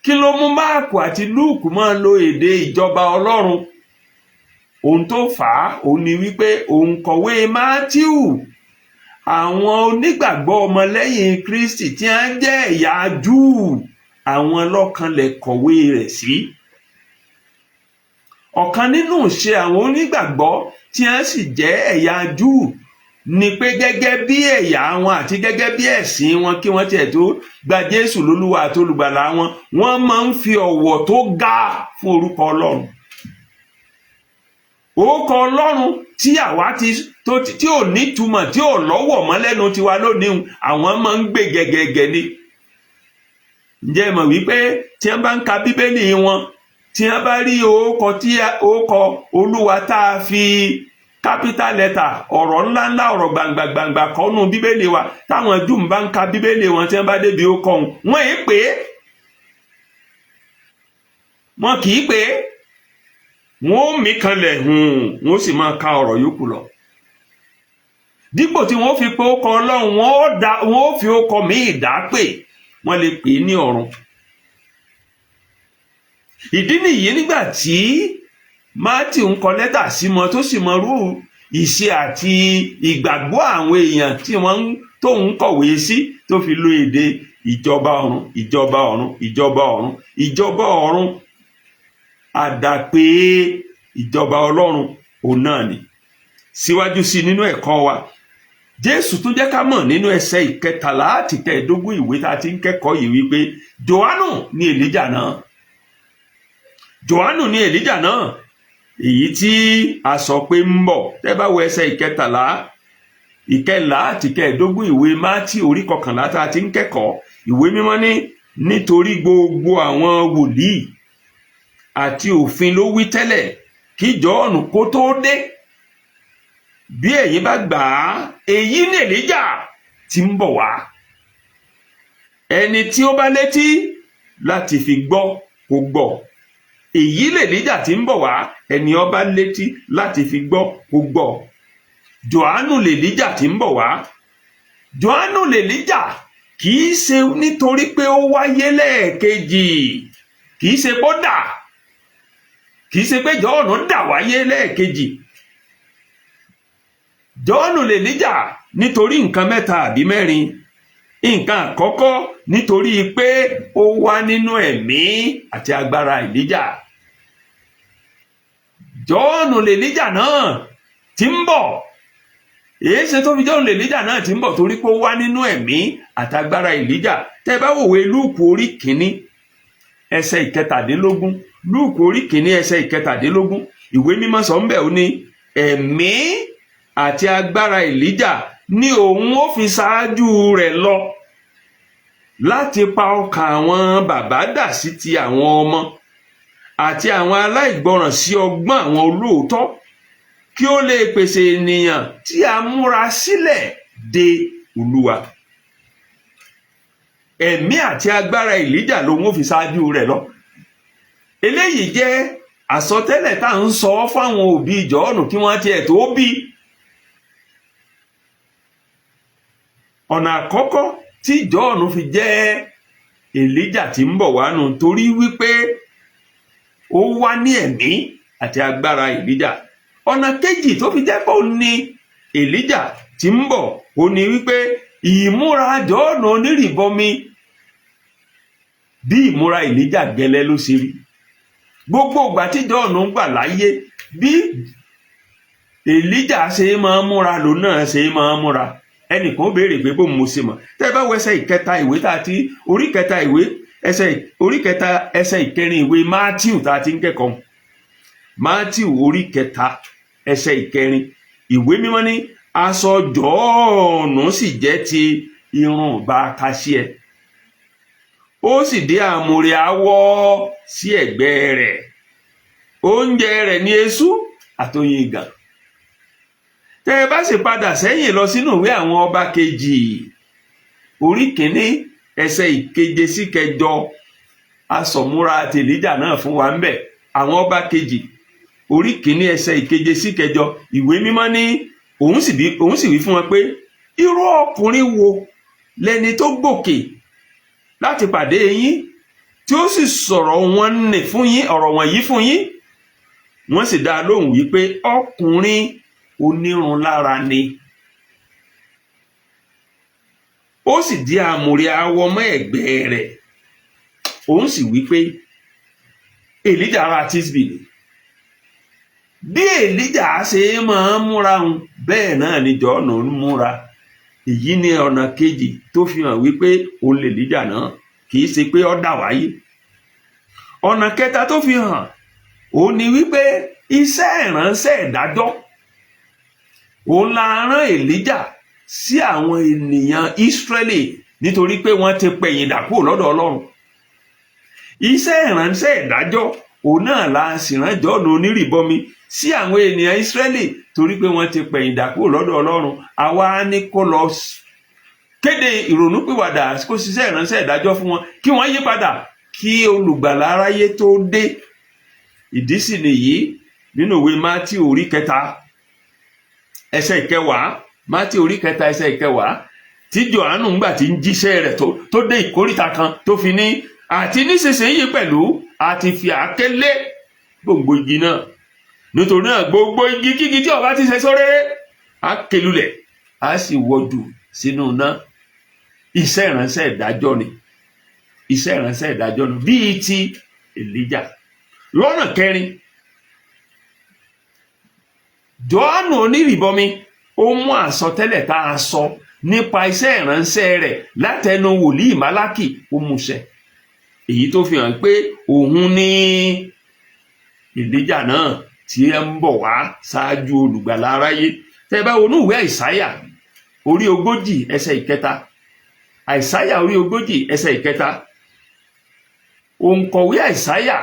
Kí ló mú Máàkù àti Lúùkù máa lo èdè ìjọba Ọlọ́run? Ohun tó fà á òun ni wípé òǹkọ̀wé Matthew, àwọn onígbàgbọ́ ọmọlẹ́yìn Kristi tí wọ́n jẹ́ ẹ̀yà Júù, àwọn lọ́kànlẹ̀ kọ̀wé rẹ̀ sí. Ọ̀kan nínú ìṣe àwọn onígbàgbọ́ tí wọ́n sì jẹ́ ẹ̀yà Júù ni pé gẹ́gẹ́ bí ẹ̀yà wọn àti gẹ́gẹ́ bí ẹ̀sìn wọn, kí wọ́n tiẹ̀ tó gba Jésù lólúwa àti olùgbàlà wọn, wọ́n máa ń fi ọ̀wọ̀ tó ga fún orúkọ Ọlọ́run. Orúkọ Ọlọ́run tí àwa ti tó tí ò nítumọ̀, tí ò lọ́wọ̀ mọ́ lẹ́nu tiwa lónìí, àwọn máa ń gbé gẹ́gẹ́gẹ́ ni. Ǹjẹ́ ẹ mọ̀ wípé tí wọ́n bá ń ka Bíbélì wọn, tí wọ́n bá rí orúkọ tí orúkọ Olúwa tá a fi capital letter, ọ̀rọ̀ ńláńlá, ọ̀rọ̀ gbangba gbangba kọ́nù Bíbélì wa, táwọn Júù bá ń ka Bíbélì wọn, tí wọ́n bá débi ó kọ́ wọn èé pè é, wọn kì í pè é, wọn ó mí kanlẹ̀ hùn, wọn ó sì máa ka ọ̀rọ̀ yòókù lọ. Dípò tí wọ́n fi pé ó kọ Ọlọ́run, wọ́n ó fi ó kọ míì dá pè, wọ́n lè pè é ní ọ̀run. Ìdí nìyí, nígbà tí Matthew ń kọ lẹ́tà sí mọ, tó sì mọ rú ìṣe àti ìgbàgbọ́ àwọn èèyàn tí wọ́n tóun kọ̀wé sí, tó fi lo èdè ìjọba ọ̀run, ìjọba ọ̀run, ìjọba ọ̀run, ìjọba ọ̀run, àdàpé ìjọba Ọlọ́run òun náà ni. Síwájú sí nínú ẹ̀kọ́ wa, Jésù tún jẹ́ ká mọ̀ nínú ẹsẹ̀ 13 àti 15 ìwé tá a ti ń kẹ́kọ̀ọ́ yìí wípé Jòhánù ní Èlíjà náà. Jòhánù ní Èlíjà náà, èyí tí a sọ pé ń bọ̀. Tẹ́ bá wo ẹsẹ̀ 13, 14 àti 15 ìwé Mátí orí 11 tá a ti ń kẹ́kọ̀ọ́, ìwé mímọ́ ní, "Nítorí gbogbo àwọn wòlíì àti òfin ló wí tẹ́lẹ̀ kí Jọ́ọ̀nù kó tó dé. Bí ẹ̀yin bá gbà á, èyí ní Èlíjà tí ń bọ̀ wá. Ẹni tí ó bá létí láti fi gbọ́, kó gbọ́." Èyí lèlíjà tí ń bọ̀ wá, ẹni ó bá létí láti fi gbọ́, kó gbọ́. Jòhánù lèlíjà tí ń bọ̀ wá. Jòhánù lèlíjà, kì í ṣe nítorí pé ó wáyé lẹ́ẹ̀kejì, kì í ṣe pé ó dà, kì í ṣe pé Jòhánù dà wáyé lẹ́ẹ̀kejì. Jòhánù lèlíjà nítorí nǹkan mẹ́ta àbí mẹ́rin. Nǹkan àkọ́kọ́, nítorí pé ó wá nínú ẹ̀mí àti agbára Èlíjà. Jọ́ọ̀nù lèlíjà náà tí ń bọ̀. Èyí ṣe tó fi Jọ́ọ̀nù lèlíjà náà tí ń bọ̀? Torí pé ó wá nínú ẹ̀mí àtagbára Èlíjà. Tẹ́ bá wòwe Lúùkù orí 1 ẹsẹ̀ 17, Lúùkù orí 1 ẹsẹ̀ 17, ìwé mímọ́ sọ ń bẹ̀, ó ní ẹ̀mí àti agbára Èlíjà ní òun ó fi ṣáájú rẹ̀ lọ láti pa ọkàn àwọn bàbá dà sí ti àwọn ọmọ, àti àwọn aláìgbọràn sí ọgbọ́n àwọn olóòótọ́, kí ó lè pèsè ènìyàn tí a múra sílẹ̀ de Olúwa. Ẹ̀mí àti agbára Èlíjà lòun ó fi ṣáájú rẹ̀ lọ. Eléyìí jẹ́ àsọtẹ́lẹ̀ tá à ń sọ fáwọn òbí Jọ́ọ̀nù kí wọ́n tiẹ̀ tó bí. Ọ̀nà àkọ́kọ́ tí Jọ́ọ̀nù fi jẹ́ Èlíjà tí ń bọ̀ wá nù, torí wípé ó wá ní ẹ̀mí àti agbára Èlíjà. Ọ̀nà kejì tó fi jẹ́ pé ó ní Èlíjà tí ń bọ̀, ó ní wípé ìmúra Jọ́ọ̀nù onírìbọmi bí ìmúra Èlíjà gẹ́lẹ́ ló ṣe rí. Gbogbo ìgbà tí Jọ́ọ̀nù ń gbà láyé, bí Èlíjà ṣe máa ń múra lòun náà ṣe máa ń múra. Ẹnìkan ó béèrè pé bóun mo ṣe mọ̀. Tẹ́ ẹ bá wo ẹsẹ̀ ìkẹta ìwé tá a ti, orí kẹta ìwé, ẹsẹ̀ orí kẹta ẹsẹ̀ ìkẹrin ìwé Matthew tá a ti ń kẹ́kọ̀ọ́, Matthew orí kẹta ẹsẹ̀ ìkẹrin, Ìwé Mímọ́ ní aṣọ Jọ́ọ̀nù sì jẹ́ ti irun ìbákasíẹ, ó sì dé àmùrè awọ sí ẹ̀gbẹ́ rẹ̀, oúnjẹ rẹ̀ ní eṣú àtoyin ìgàn. Tẹ́ ẹ bá sì padà sẹ́yìn lọ sínú ìwé Àwọn Ọba Kejì, orí kìíní, ẹsẹ̀ ìkeje sí kẹjọ, asọ̀múra tèlíjà náà fún wa ń bẹ̀. Àwọn Ọba Kejì, orí kìíní, ẹsẹ̀ ìkeje sí kẹjọ, Ìwé Mímọ́ ní òun sì wí fún wọn pé, irú ọkùnrin wo lẹni tó gòkè láti pàdé yín, tí ó sì sọ̀rọ̀ wọn nì fún yín, ọ̀rọ̀ wọ̀nyí fún yín? Wọ́n sì dá a lóhùn wípé ọkùnrin onírun lára ni, ó sì di àmùrè awọ mọ́ ẹ̀gbẹ́ rẹ̀. Òun sì wí pé Èlíjà ará Tísbì ni. Bí Èlíjà ṣe máa ń múra òun, bẹ́ẹ̀ náà ni Jọ́ọ̀nù ń múra. Èyí ni ọ̀nà kejì tó fi hàn wípé òun lè Èlíjà náà, kì í ṣe pé ó dà wáyé. Ọ̀nà kẹta tó fi hàn òun ni wípé iṣẹ́ ìránṣẹ́ ìdájọ́ òun la rán Èlíjà sí àwọn ènìyàn Ísírẹ́lì, nítorí pé wọ́n ti pẹ̀yìn dà kúrò lọ́dọ̀ Ọlọ́run. Iṣẹ́ ìránṣẹ́ ìdájọ́ òun náà la sì rán Jọ́ọ̀nù onírìbọmi sí àwọn ènìyàn Ísírẹ́lì, torí pé wọ́n ti pẹ̀yìn dà kúrò lọ́dọ̀ Ọlọ́run. Àwa ní kó lọ kéde ìrònúpìwàdà, kó ṣiṣẹ́ ìránṣẹ́ ìdájọ́ fún wọn, kí wọ́n yí padà kí olùgbàlà aráyé tó dé. Ìdí sì nìyí, nínú ìwé Mátíù orí kẹta ẹsẹ̀ ìkẹwàá, Mátíù orí kẹta ẹsẹ̀ ìkẹwàá, tí Jòhánù ńgbà tí ń jíṣẹ́ rẹ̀ tó dé ìkóríta kan, tó fi ní, àti nísinsìnyí pẹ̀lú a ti fi àáké lé gbòǹgbò igi náà, nítorí náà gbogbo igi kígi tí ó bá ti ṣe sóréré, á ké lulẹ̀, á sì wọ́jú sínú iná. Iṣẹ́ ìránṣẹ́ ìdájọ́ ni, iṣẹ́ ìránṣẹ́ ìdájọ́ ni bíi ti Èlíjà. Lọ́nà kẹrin, Jòhánù onírìbọmi ó mú àsọtẹ́lẹ̀ tá a sọ nípa iṣẹ́ ìránṣẹ́ rẹ̀ látẹnu wòlíì Málákì, ó múṣẹ, èyí tó fi hàn pé òun ní Èlíjà náà tí ẹ ń bọ̀ wá ṣáájú olùgbàlà aráyé. Tẹ́ bá wọnú ìwé Àìsáyà orí 40 ẹsẹ̀ ìkẹta, Àìsáyà orí 40 ẹsẹ̀ ìkẹta, òǹkọ̀wé Àìsáyà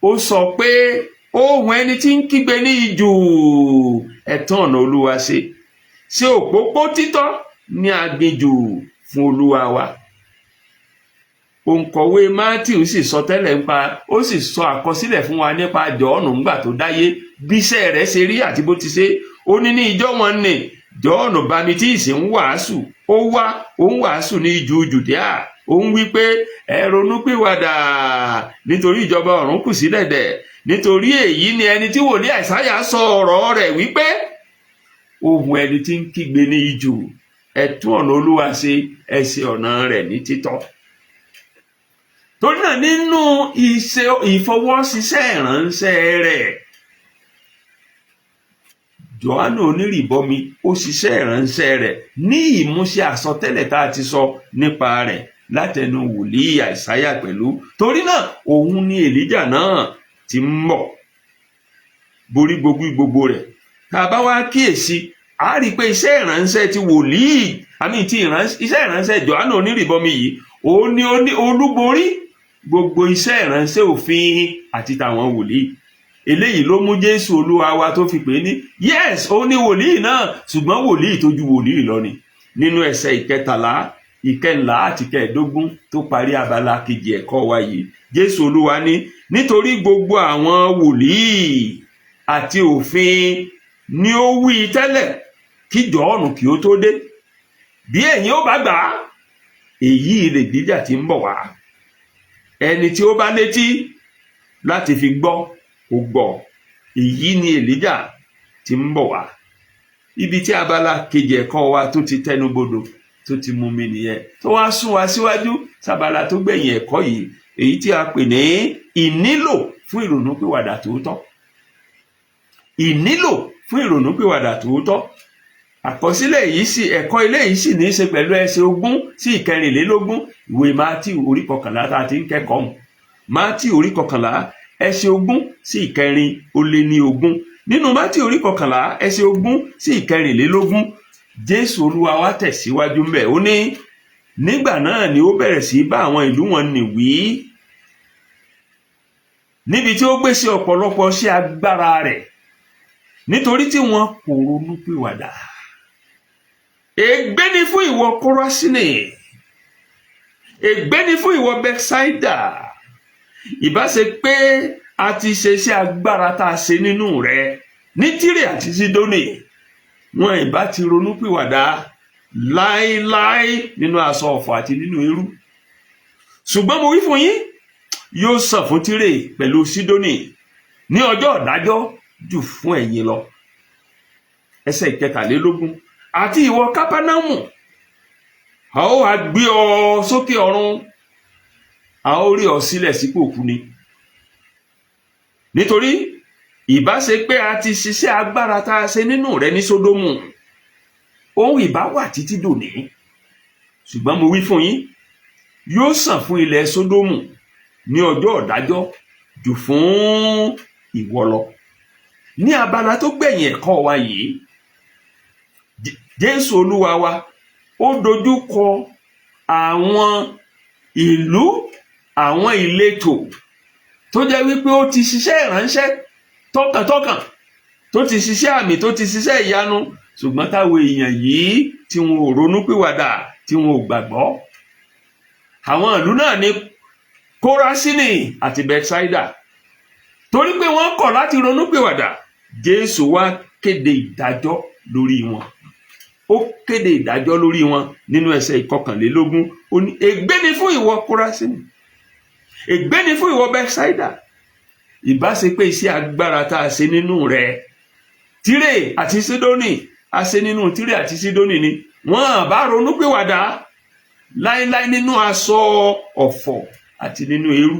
ó sọ pé ohùn ẹni tí ń kígbe ní ijù, ẹ tún ọ̀nà Olúwa ṣe, ṣe òpópó títọ́ ní aginjù fún Olúwa wa. Òǹkọ̀wé Matthew sì sọ tẹ́lẹ̀ nípa, ó sì sọ àkọsílẹ̀ fún wa nípa Jọ́ọ̀nù ńgbà tó dáyé, bí iṣẹ́ rẹ̀ ṣe rí àti bó ti ṣe. Ó ní ní ìjọ wọn ní Jọ́ọ̀nù Bámitíìsì ń wàásù, ó wá, ó ń wàásù ní ijù Jùdíà, ó ń wí pé ẹ ronúpìwàdà, nítorí ìjọba ọ̀run kù sí dẹ̀dẹ̀. Nítorí èyí ni ẹni tí wòlíì Àìsáyà sọ ọ̀rọ̀ rẹ̀ wípé ohùn ẹni tí ń kígbe ní ijù, ẹ tún ọ̀nà Olúwa ṣe, ẹ ṣe ọ̀nà rẹ̀ ní títọ́. Torí náà, nínú ìṣe ìfọwọ́síṣẹ́ ìránṣẹ́ rẹ̀, Jòhánù onírìbọmi ó ṣiṣẹ́ ìránṣẹ́ rẹ̀ ní ìmúṣẹ àsọtẹ́lẹ̀ tá a ti sọ nípa rẹ̀ látẹnu wòlíì Àìsáyà pẹ̀lú. Torí náà, òun ni Èlíjà náà ti ń bọ̀ borí gbogbo gbogbo rẹ̀. Tá a bá wá kíyèsí, a rí i pé iṣẹ́ ìránṣẹ́ ti wòlíì àmì ti iṣẹ́ ìránṣẹ́ Jòhánù onírìbọmi yìí, òun ni olúborí gbogbo iṣẹ́ ìránṣẹ́ òfin àti tàwọn wòlíì. Eléyìí ló mú Jésù Olúwa wa tó fi pè é ní, yes, òun ni wòlíì náà, ṣùgbọ́n wòlíì tó ju wòlíì lọ ni. Nínú ẹsẹ̀ ìkẹtàlá, ìkẹńlá àti kẹẹ̀ẹ́dógún tó parí abala kejì ẹ̀kọ́ wa yìí, Jésù Olúwa ní, nítorí gbogbo àwọn wòlíì àti òfin ni ó wí tẹ́lẹ̀ kí Jọ́ọ̀nù kí ó tó dé. Bí ẹ̀yin ó bá gbà á, èyí lè díjà tí ń bọ̀ wá. Ẹni tí ó bá létí láti fi gbọ́, kó gbọ́. Èyí ni Èlíjà tí ń bọ̀ wá. Ibi tí abala kejì ẹ̀kọ́ wa tó ti tẹnubodò, tó ti mú mi nìyẹn, tó wá sún wa síwájú sábala tó gbẹ̀yìn ẹ̀kọ́ yìí, èyí tí a pè ní ìnílò fún ìrònúpìwàdà tòótọ́. Ìnílò fún ìrònúpìwàdà tòótọ́. Àkọsílẹ̀ yìí sì, ẹ̀kọ́ ilé yìí sì ní í ṣe pẹ̀lú ẹsẹ̀ 20 sí 24 ìwé Mátíù orí 11 tá a ti ń kẹ́kọ̀ọ́ hùn. Mátíù orí 11, ẹsẹ̀ 20 sí 24. Nínú Mátíù orí 11, ẹsẹ̀ 20 sí 24, Jésù Olúwa wa tẹ̀síwájú ńbẹ̀. Ó ní, "Nígbà náà ni ó bẹ̀rẹ̀ sí bá àwọn ìlú wọn nì wí, níbi tí ó gbé sí ọ̀pọ̀lọpọ̀ sí agbára rẹ̀, nítorí tí wọn kò ronú pìwàdà. Ègbé ni fún ìwọ Kórásínì! Ègbé ni fún ìwọ Bẹ́sáídà! Ìbá ṣe pé a ti ṣe iṣẹ́ agbára tá a ṣe nínú rẹ ní Tírè àti Sídónì, wọn ìbá ti ronú pìwàdà láéláé nínú aṣọ ọ̀fọ̀ àti nínú eérú. Ṣùgbọ́n mo wí fún yín, yóò sàn fún Tírè pẹ̀lú Sídónì ní ọjọ́ ìdájọ́ jù fún ẹ̀yin lọ." Ẹsẹ̀ 23, "Àti ìwọ Kápánámù, a ó wá gbé ọ sókè ọ̀run? A ó rí ọ sílẹ̀ sípò òkú ni. Nítorí ìbá ṣe pé a ti ṣiṣẹ́ agbára tá a ṣe nínú rẹ ní Sódómù, òun ìbá wà títí dòní. Ṣùgbọ́n mo wí fún yín, yóò sàn fún ilẹ̀ Sódómù ní ọjọ́ ìdájọ́ jù fún ìwọ lọ." Ní abala tó gbẹ̀yìn ẹ̀kọ́ wa yìí, Jésù Olúwa wa ó dojú kọ àwọn ìlú, àwọn ìletò tó jẹ́ wípé ó ti ṣiṣẹ́ ìránṣẹ́ tọkàntọkàn, tó ti ṣiṣẹ́ àmì, tó ti ṣiṣẹ́ ìyanu, ṣùgbọ́n táwọn èèyàn yìí tí wọn ò ronúpìwàdà, tí wọn ò gbàgbọ́. Àwọn ìlú náà ní Kórásínì àti Bethsaida. Torí pé wọ́n kọ̀ láti ronúpìwàdà, Jésù wá kéde ìdájọ́ lórí wọn. Ó kéde ìdájọ́ lórí wọn nínú ẹsẹ̀ 21. Ó ní, "Ègbé ni fún ìwọ Kórásínì! Ègbé ni fún ìwọ Bethsaida! Ìbá ṣe pé iṣẹ́ agbára tá a ṣe nínú rẹ Tírè àti Sídónì, a ṣe nínú Tírè àti Sídónì ni, wọ́n bá ronúpìwàdà láíláí nínú aṣọ ọ̀fọ̀ àti nínú eérú."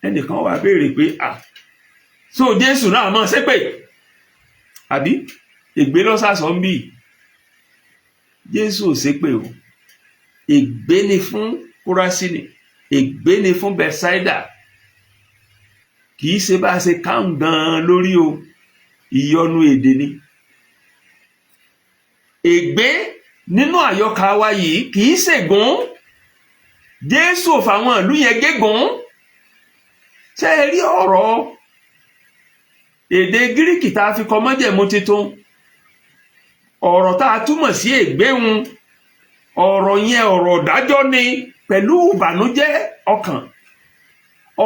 Ẹnìkan wá béèrè pé, "À, so Jésù náà mọ̀ ṣépè àbí? Ègbé lọ́sàsọ́ ń bì." Jésù ò ṣépè o. Ègbé ni fún Kórásínì, ègbé ni fún Bethsaida, kì í ṣe bá a ṣe káhùn gan-an lórí o. Ìyọnu èdè ni. Ègbé nínú àyọkà wa yìí kì í ṣègùn. Jésù ò fàwọn ìlú yẹn gégùn. Ṣé ẹ rí ọ̀rọ̀ èdè Gíríkì tá a fi kọ Májẹ̀mú Titun, ọ̀rọ̀ tá a túmọ̀ sí ègbéhun, ọ̀rọ̀ yẹn, ọ̀rọ̀ dájọ́ ni pẹ̀lú ìbànújẹ́ ọkàn.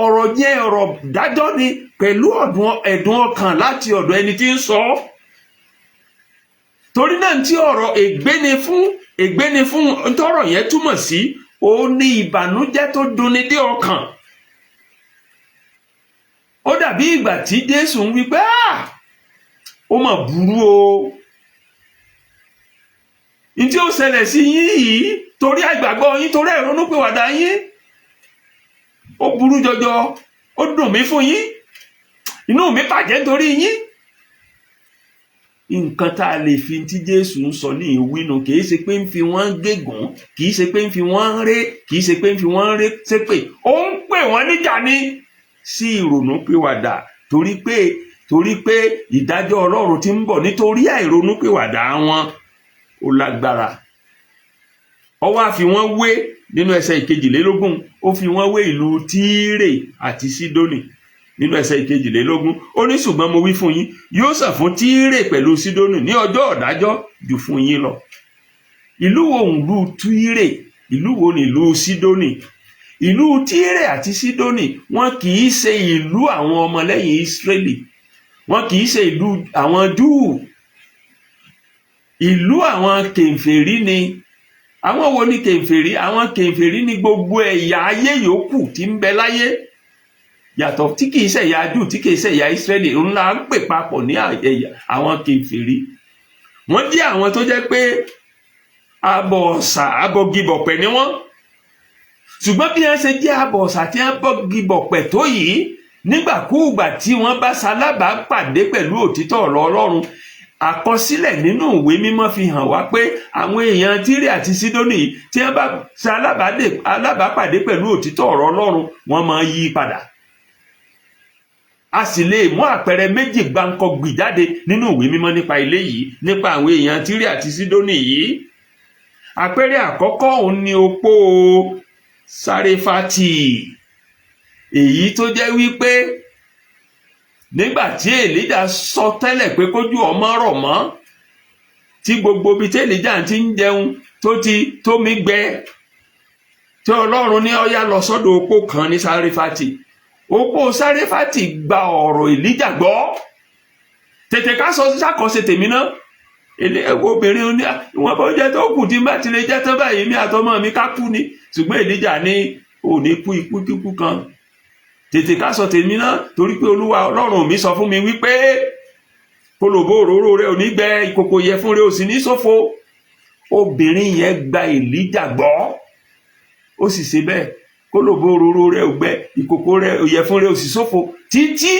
Ọ̀rọ̀ yẹn, ọ̀rọ̀ dájọ́ ni pẹ̀lú ẹ̀dùn ọkàn láti ọ̀dọ̀ ẹni tí ń sọ ọ́. Torí náà, tí ọ̀rọ̀ ègbé ni fún, ègbé ni fún, ntọ́rọ̀ yẹn túmọ̀ sí, ó ní ìbànújẹ́ tó dunni dé ọkàn. Ó dàbí ìgbà tí Jésù ń wí pé, "Ah, ó mà burú o, ní tí ó ṣẹlẹ̀ sí yín yìí torí àìgbàgbọ́ yín, torí àìronúpìwàdà yín. Ó burú jọjọ. Ó dùn mí fún yín. Inú mi bàjẹ́ nítorí yín." Nǹkan tá a lè fi tí Jésù ń sọ ní ìwínu, kì í ṣe pé ń fi wọ́n gégùn, kì í ṣe pé ń fi wọ́n ré, kì í ṣe pé ń fi wọ́n ré ṣépè. Ó ń pè wọ́n níjà ní sí ìrònúpìwàdà, torí pé ìdájọ́ Ọlọ́run ti ń bọ̀ nítorí àìronúpìwàdà wọn, ó lágbára. Ó wá fi wọ́n wé nínú ẹsẹ̀ 22. Ó fi wọ́n wé ìlú Tírè àti Sídónì nínú ẹsẹ̀ 22. Ó ní, "Ṣùgbọ́n mo wí fún yín, yóò sàn fún Tírè pẹ̀lú Sídónì ní ọjọ́ ìdájọ́ jù fún yín lọ." Ìlú wo ń ìlú Tírè? Ìlú wo ni ìlú Sídónì? Ìlú Tírè àti Sídónì, wọn kì í ṣe ìlú àwọn ọmọlẹ́yìn Ísírẹ́lì, wọn kì í ṣe ìlú àwọn Júù. Ìlú àwọn kèfèrí ni. Àwọn wo ni kèfèrí? Àwọn kèfèrí ni gbogbo ẹ̀yà ayé yòókù tí ń bẹ láyé. Yàtọ̀ tí kìí ṣẹ̀yà Júù, tí kìí ṣẹ̀yà Ísírẹ́lì ńlá ń pè papọ̀ ní ẹ̀yà àwọn kèfèrí. Wọ́n jẹ́ àwọn tó jẹ́ pé abọ̀ ọ̀sà, abọgibọ̀pẹ̀ ni wọ́n. Ṣùgbọ́n bí wọ́n ṣe jẹ́ abọ̀ ọ̀sà tí wọ́n bọ́gibọ̀pẹ̀ tó yìí, nígbàkúùgbà tí wọ́n bá ṣalábàápàdé pẹ̀lú òtítọ́ ọ̀rọ̀ Ọlọ́run, àkọsílẹ̀ nínú ìwé mímọ́ fi hàn wá pé àwọn èèyàn Tírè àti Sídónì yìí, tí wọ́n bá ṣalábàápàdé pẹ̀lú òtítọ́ ọ̀rọ̀ Ọlọ́run, wọ́n máa yí padà. A sì lè mú àpẹẹrẹ méjì gbáǹkọgbì jáde nínú ìwé mímọ́ nípa ilé yìí, nípa àwọn èèyàn Tírè àti Sídónì yìí. Àpẹẹrẹ àkọ́kọ́, òun ni opó Sáréfátì, èyí tó jẹ́ wípé nígbà tí Èlíjà sọ tẹ́lẹ̀ pé kójú ọmọ rọ̀ mọ́, tí gbogbo ibi tí Èlíjà ti ń jẹun tó ti tómi gbẹ, tí Ọlọ́run ní ó yá, lọ sọ́dọ̀ opó kan ní Sáréfátì, opó Sáréfátì gba ọ̀rọ̀ Èlíjà gbọ́. Tètè ká sọ ṣàkọsẹ tèmi náà. Obìnrin ní ìwọ̀n bá oúnjẹ tó kù tí n bá ti lè jẹ́ tán báyìí, mi àtọmọ mi ká kú ni. Ṣùgbọ́n Èlíjà ní ò ní kú ikú kíkú kan. Tètè ká sọ tèmi náà, torí pé Olúwa Ọlọ́run mi sọ fún mi wípé kólòbó òróró rẹ ò ní gbẹ, ìkòkò ìyẹ̀fun rẹ ò sì ní ṣòfò. Obìnrin yẹn gba Èlíjà gbọ́, ó sì ṣe bẹ́ẹ̀. Kólòbó òróró rẹ ò gbẹ, ìkòkò rẹ ìyẹ̀fun rẹ ò sì ṣòfò, títí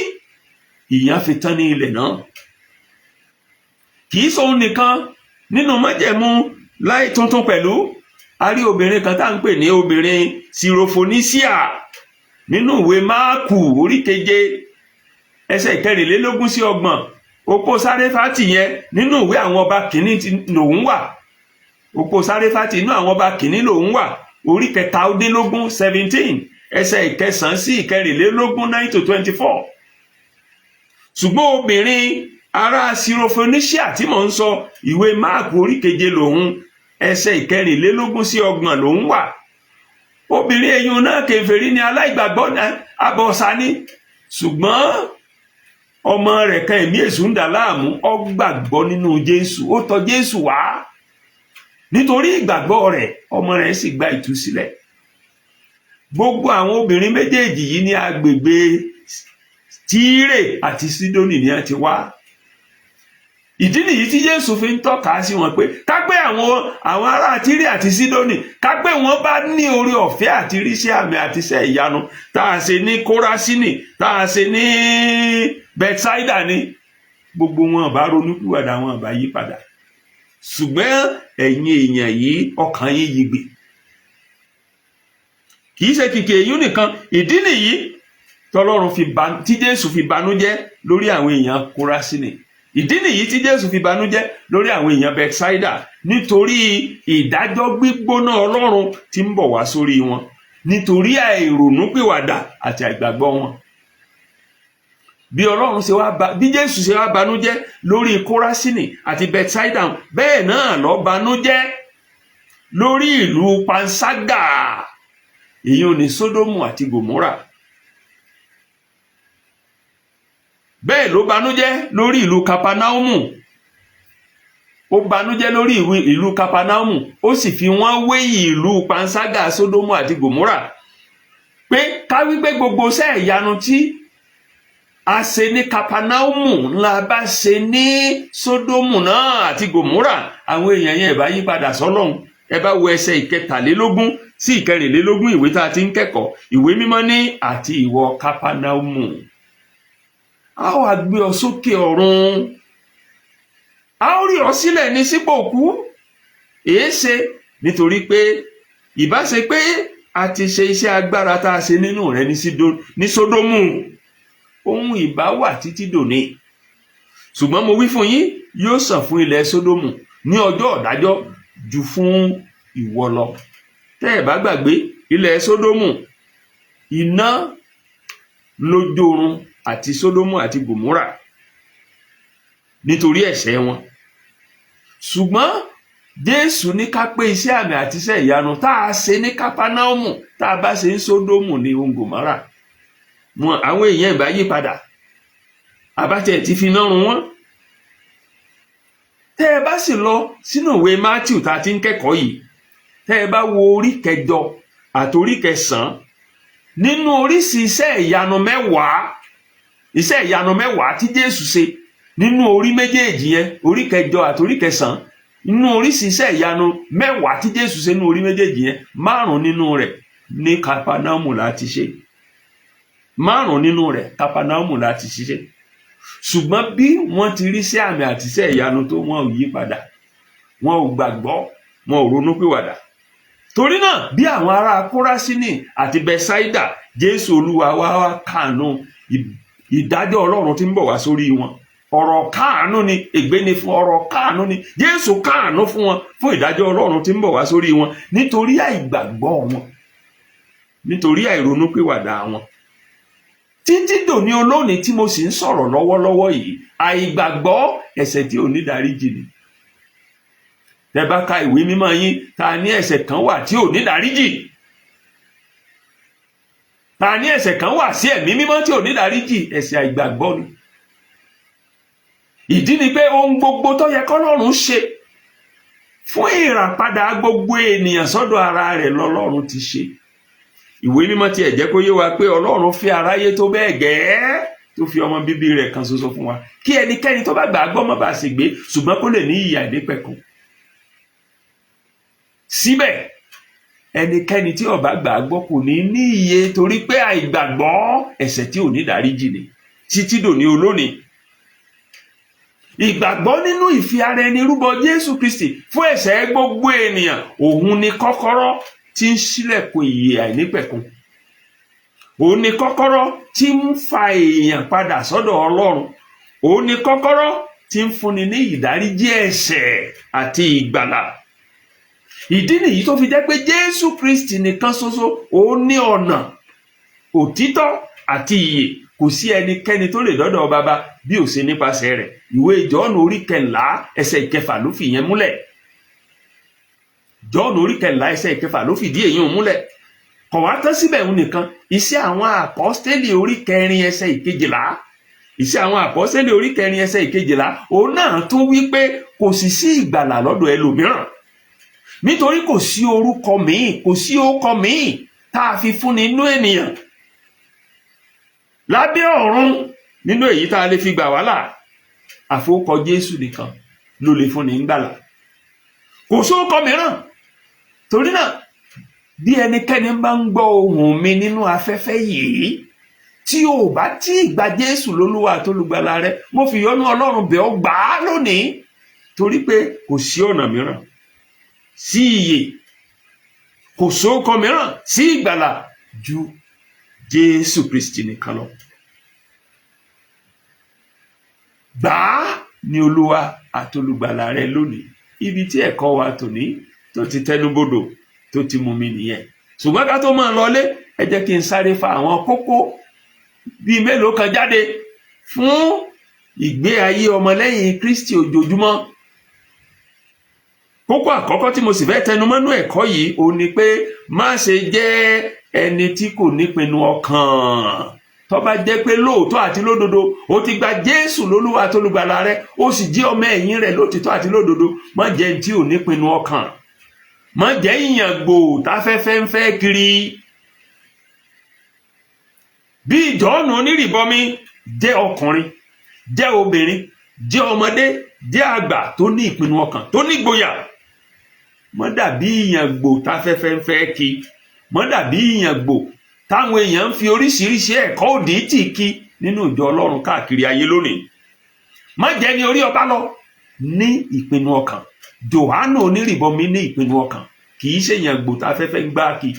ìyàn fi tán ní ilẹ̀ náà. Kì í sóhun nìkan. Nínú májẹ̀mú láì tuntun pẹ̀lú, a rí obìnrin kan tá à ń pè ní obìnrin Sirofonisia nínú ìwé Máàkù orí 7, ẹsẹ̀ 24 sí 30. Opó Sáréfátì yẹn, nínú ìwé àwọn ọba kìíní lòún wà. Opó Sáréfátì, inú àwọn ọba kìíní lòún wà, orí 17, 17, ẹsẹ̀ 9 sí 24, 9 to 24. Ṣùgbọ́n obìnrin ará Sirofonisia tí mò ń sọ, ìwé Máàkù orí 7 lòun, ẹsẹ̀ 24 sí 30 lòun wà. Obìnrin eyín náà, kèfèrí ni, aláìgbàgbọ́, abọ̀ọ̀sà ni. Ṣùgbọ́n ọmọ rẹ̀ kan, ẹ̀mí èṣù ń dà láàmú, ó gbàgbọ́ nínú Jésù, ó tọ̀ Jésù wá. Nítorí ìgbàgbọ́ rẹ̀, ọmọ rẹ̀ sì gba ìtúsílẹ̀. Gbogbo àwọn obìnrin méjèèjì yìí, ní agbègbè Tírè àti Sídónì ni wọ́n ti wá. Ìdí nìyí tí Jésù fi ń tọ́ka sí wọn pé ká pé àwọn ará Tírè àti Sídónì, ká pé wọ́n bá ní orí ọ̀fẹ́ àti ríṣẹ́ àmì àti iṣẹ́ ìyanu tá a ṣe ní Kórásínì, tá a ṣe ní Bethsaida ni, gbogbo wọn bá ronúpìwàdà, wọn bá yí padà. Ṣùgbọ́n ẹ̀yin èèyàn yìí, ọkàn yín yigbì. Kì í ṣe kìkì èyí nìkan. Ìdí nìyí tọ́lọ́run fi ba tí Jésù fi banújẹ́ lórí àwọn èèyàn Kórásínì. Ìdí nìyí tí Jésù fi banújẹ́ lórí àwọn èèyàn Bethsaida, nítorí ìdájọ́ gbígbóná Ọlọ́run tí ń bọ̀ wá sórí wọn nítorí àìrònúpìwàdà àti àìgbàgbọ́ wọn. Bí Ọlọ́run ṣe wá ba, bí Jésù ṣe wá banújẹ́ lórí Kórásínì àti Bethsaida, bẹ́ẹ̀ náà ló banújẹ́ lórí ìlú panṣágà, èyí ò ní Sódómù àti Gòmórà. Bẹ́ẹ̀ ló banújẹ́ lórí ìlú Kapanaumu. Ó banújẹ́ lórí ìlú Kapanaumu, ó sì fi wọ́n wé ìlú panṣágà Sódómù àti Gòmórà, pé ká wípé gbogbo iṣẹ́ ìyanu tí a ṣe ní Kapanaumu ńlá bá ṣe ní Sódómù náà àti Gòmórà, àwọn èèyàn yẹn bá yí padà sọ́lọ́hun. Ẹ bá wo ẹsẹ̀ 23 sí 24 ìwé tá a ti ń kẹ́kọ̀ọ́, ìwé mímọ́ ní, "Àti ìwọ Kapanaumu, a ó wá gbé ọ sókè ọ̀run? A ó rí ọ sílẹ̀ ní sípò kú. Èéṣe? Nítorí pé ìbá ṣe pé a ti ṣe iṣẹ́ agbára tá a ṣe nínú rẹ ní Sódómù, ohun ìbá wà títí dòní. Ṣùgbọ́n mo wí fún yín, yóò sàn fún ilẹ̀ Sódómù ní ọjọ́ ọ̀dájọ́ ju fún ìwọ lọ." Tẹ́ ẹ̀ bá gbàgbé, ilẹ̀ Sódómù, iná lójórun àti Sódómù àti Gòmórà nítorí ẹ̀ṣẹ̀ wọn. Ṣùgbọ́n Jésù ní ká pé iṣẹ́ àmì àti iṣẹ́ ìyanu tá a ṣe ní Kápánáùmù, tá a bá ṣe ń Sódómù ní ohun Gòmórà wọn, àwọn èèyàn ìbá yí padà, àbátẹ̀ ti fi iná run wọ́n. Tẹ́ ẹ bá sì lọ sínú ìwé Matthew tá a ti ń kẹ́kọ̀ọ́ yìí, tẹ́ ẹ bá wo orí 8 àti orí 9. Nínú oríṣi iṣẹ́ ìyanu 10, iṣẹ́ ìyanu 10 tí Jésù ṣe nínú orí méjèèjì yẹn, orí kẹjọ àti orí kẹsàn-án, nínú oríṣi iṣẹ́ ìyanu 10 tí Jésù ṣe nínú orí méjèèjì yẹn, 5 nínú rẹ̀ ní Kapanaumu láti ṣe. 5 nínú rẹ̀, Kapanaumu láti ṣiṣẹ́. Ṣùgbọ́n bí wọ́n ti rí iṣẹ́ àmì àti iṣẹ́ ìyanu tó, wọn ò yí padà, wọn ò gbàgbọ́, wọn ò ronúpìwàdà. Torí náà, bí àwọn ará Kórásínì àti Bẹ́sáídà, Jésù Olúwa wá wá káàánú ìdájọ́ Ọlọ́run tí ń bọ̀ wá sórí wọn. Ọ̀rọ̀ káàánú ni, ègbé ni fún, ọ̀rọ̀ káàánú ni. Jésù káàánú fún wọn fún ìdájọ́ Ọlọ́run tí ń bọ̀ wá sórí wọn nítorí àìgbàgbọ́ wọn, nítorí àìronúpìwàdà wọn. Títí dòní olónìí tí mo sì ń sọ̀rọ̀ lọ́wọ́lọ́wọ́ yìí, àìgbàgbọ́, ẹ̀ṣẹ̀ tí ò ní dáríjì ni. Tẹ́ bá ka ìwé mímọ́ yín, ta ní ẹ̀ṣẹ̀ kan wà tí ò ní dáríjì? Ta ní ẹ̀ṣẹ̀ kan wà sí ẹ̀mí mímọ́ tí ò ní dáríjì? Ẹ̀ṣẹ̀ àìgbàgbọ́ ni. Ìdí ni pé ohun gbogbo tó yẹ kọ́lọ́run ṣe fún ìràpadà gbogbo ènìyàn sọ́dọ̀ ara rẹ̀ lọ́lọ́run ti ṣe. Ìwé mímọ́ tiẹ̀ jẹ́ kó yé wa pé Ọlọ́run fi aráyé tó bẹ́ẹ̀ gẹ́ẹ́ tó fi ọmọ bíbí rẹ̀ kan ṣoṣo fún wa, kí ẹnikẹ́ni tó bá gbà á gbọ́ má bàa ṣègbé, ṣùgbọ́n kó lè ní ìyè àìnípẹ̀kun. Síbẹ̀, ẹnikẹ́ni tí ó bá gbà á gbọ́ kò ní ní ìyè, torí pé àìgbàgbọ́, ẹ̀ṣẹ̀ tí ò ní dáríjì ni títí dòní olónìí. Ìgbàgbọ́ nínú ìfi ara ẹni rúbọ Jésù Kristi fún ẹ̀ṣẹ̀ gbogbo ènìyàn, òun ni kọ́kọ́rọ́ tí ń ṣílẹ̀kùn ìyè àìnípẹ̀kun. Òun ni kọ́kọ́rọ́ tí ń fa èèyàn padà sọ́dọ̀ Ọlọ́run. Òun ni kọ́kọ́rọ́ tí ń fúnni ní ìdáríjì ẹ̀ṣẹ̀ àti ìgbàlà. Ìdí nìyí tó fi jẹ́ pé Jésù Kristi nìkan ṣoṣo, òun ní ọ̀nà, òtítọ́ àti ìyè. Kò sí ẹnikẹ́ni tó lè dọ́dọ̀ Bàbá bí ò ṣe nípasẹ̀ rẹ̀. Ìwé Jọ́ọ̀nù orí 14 ẹsẹ̀ 6 ló fi yẹn múlẹ̀. Jọ́ọ̀nù orí 14 ẹsẹ̀ 6 ló fìdí èyí múlẹ̀. Kò wá tán síbẹ̀ ń nìkan. Iṣẹ́ Àwọn Àpọ́stélì orí 4 ẹsẹ̀ 12, Iṣẹ́ Àwọn Àpọ́stélì orí 4 ẹsẹ̀ 12, òun náà tún wí pé kò sì sí ìgbàlà lọ́dọ̀ ẹlòmíràn, nítorí kò sí orúkọ míì, kò sí orúkọ míì tá a fi fúnni inú ènìyàn lábẹ́ ọ̀run nínú èyí tá a lè fi gbà wá là, àforúkọ Jésù nìkan ló lè fúnni ń gbàlà. Kò sórúkọ mìíràn. Torí náà, bí ẹnikẹ́ni bá ń gbọ́ ohùn mi nínú afẹ́fẹ́ yìí, tí o bá tí ì gba Jésù lólúwa àtolùgbàlà rẹ, mo fi ìyọ́nú Ọlọ́run bẹ̀ ọ́, gbà á lónìí, torí pé kò sí ọ̀nà mìíràn sí ìyè, kò sórúkọ mìíràn sí ìgbàlà ju Jésù Kristi nìkan lọ. Gbà á ní Olúwa àtolùgbàlà rẹ lónìí. Ibi tí ẹ̀kọ́ wa tòní tó ti tẹnubodò, tó ti mú mi nìyẹn. Ṣùgbọ́n ká tó máa lọlé, ẹ jẹ́ kí n sáré fa àwọn kókó bíi mélòó kan jáde fún ìgbé ayé ọmọlẹ́yìn Kristi ojoojúmọ́. Kókó àkọ́kọ́ tí mo sì fẹ́ tẹnumọ́nú ẹ̀kọ́ yìí, òun ni pé má ṣe jẹ́ ẹni tí kò nípinnu ọkàn. Tó bá jẹ́ pé lóòótọ́ àti lódodo o ti gba Jésù lólúwa àtolùgbàlà rẹ, o sì jẹ́ ọmọ ẹ̀yìn rẹ̀ lótìtọ́ àti lódodo, má jẹ́ ẹni tí ò nípinnu ọkàn. Má jẹ́ ìyàngbò táfẹ́fẹ́ ń fẹ́ kiri. Bí Jọ́ọ̀nù onírìbọmi, jẹ́ ọkùnrin, jẹ́ obìnrin, jẹ́ ọmọdé, jẹ́ àgbà tó ní ìpinnu ọkàn, tó ní ìgboyà. Má dàbí ìyàngbò táfẹ́fẹ́ ń fẹ́ kí. Má dàbí ìyàngbò táwọn èèyàn ń fi oríṣiríṣi ẹ̀kọ́ òdì tì kí nínú ìjọ Ọlọ́run káàkiri ayé lónìí. Má jẹ́ ní orí ọba lọ. Ní ìpinnu ọkàn. Jòhánù onírìbọmi ní ìpinnu ọkàn, kì í ṣe ìyàngbò táfẹ́fẹ́ ń gbá kí.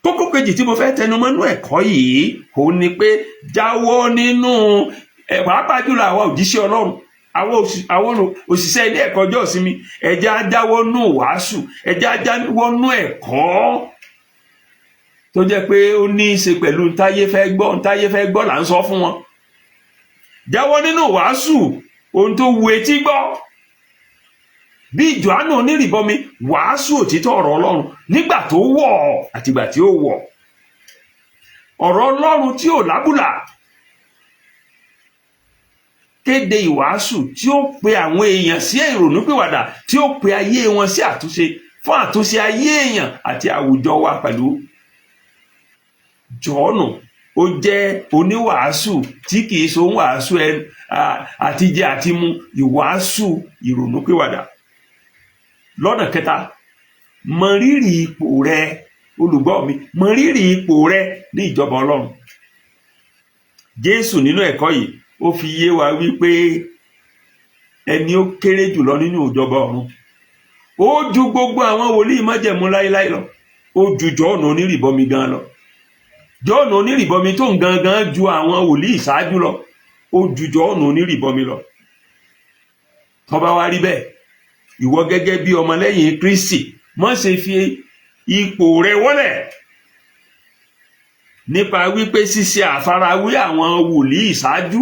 Kókó kejì tí mo fẹ́ tẹnumọ́nú ẹ̀kọ́ yìí, òun ni pé jáwọ́ nínú ẹ̀, pàápàá jùlọ àwa òjíṣẹ́ Ọlọ́run, àwọn òṣìṣẹ́ ilé ẹ̀kọ́ ọjọ́ ìsinmi, ẹ jẹ́ á jáwọ́ nú wàásù, ẹ jẹ́ á jáwọ́ nú ẹ̀kọ́ tó jẹ́ pé ó ní í ṣe pẹ̀lú ntáyé fẹ́ gbọ́. Ntáyé fẹ́ gbọ́ là ń sọ fún wọn. Jáwọ́ nínú wàásù ohun tó wu etí gbọ́. Bí Jòhánù onírìbọmi, wàásù òtítọ́ ọ̀rọ̀ Ọlọ́run nígbà tó wọ̀ àtìgbà tí ó wọ̀, ọ̀rọ̀ Ọlọ́run tí ò lábùlà. Kéde ìwàásù tí ó pe àwọn èèyàn sí ìrònúpìwàdà, tí ó pe ayé wọn sí àtúnṣe, fún àtúnṣe ayé èèyàn àti àwùjọ wa pẹ̀lú. Jọ́ọ̀nù ó jẹ́ oníwàásù tí kìí ṣe oníwàásù àtijẹ àti mu, ìwàásù ìrònúpìwàdà. Lọ́nà kẹta, mọ rírì ipò rẹ. Olùgbọ́ mi, mọ rírì ipò rẹ ní ìjọba Ọlọ́run. Jésù nínú ẹ̀kọ́ yìí, ó fi yé wa wípé ẹni ó kéré jùlọ nínú ìjọba ọ̀run, ó ju gbogbo àwọn wòlíì májẹ̀mú láéláé lọ. Ó ju Jọ́ọ̀nù onírìbọmi gan lọ. Jọ́ọ̀nù onírìbọmi tó ń gangan ju àwọn wòlíì ìṣáájú lọ, ó ju Jọ́ọ̀nù onírìbọmi lọ. Tó bá wá rí bẹ́ẹ̀, ìwọ gẹ́gẹ́ bí ọmọlẹ́yìn Kristi, má ṣe fi ipò rẹ wọ́lẹ̀ nípa wípé ṣíṣe àfarawé àwọn wòlíì ìṣáájú.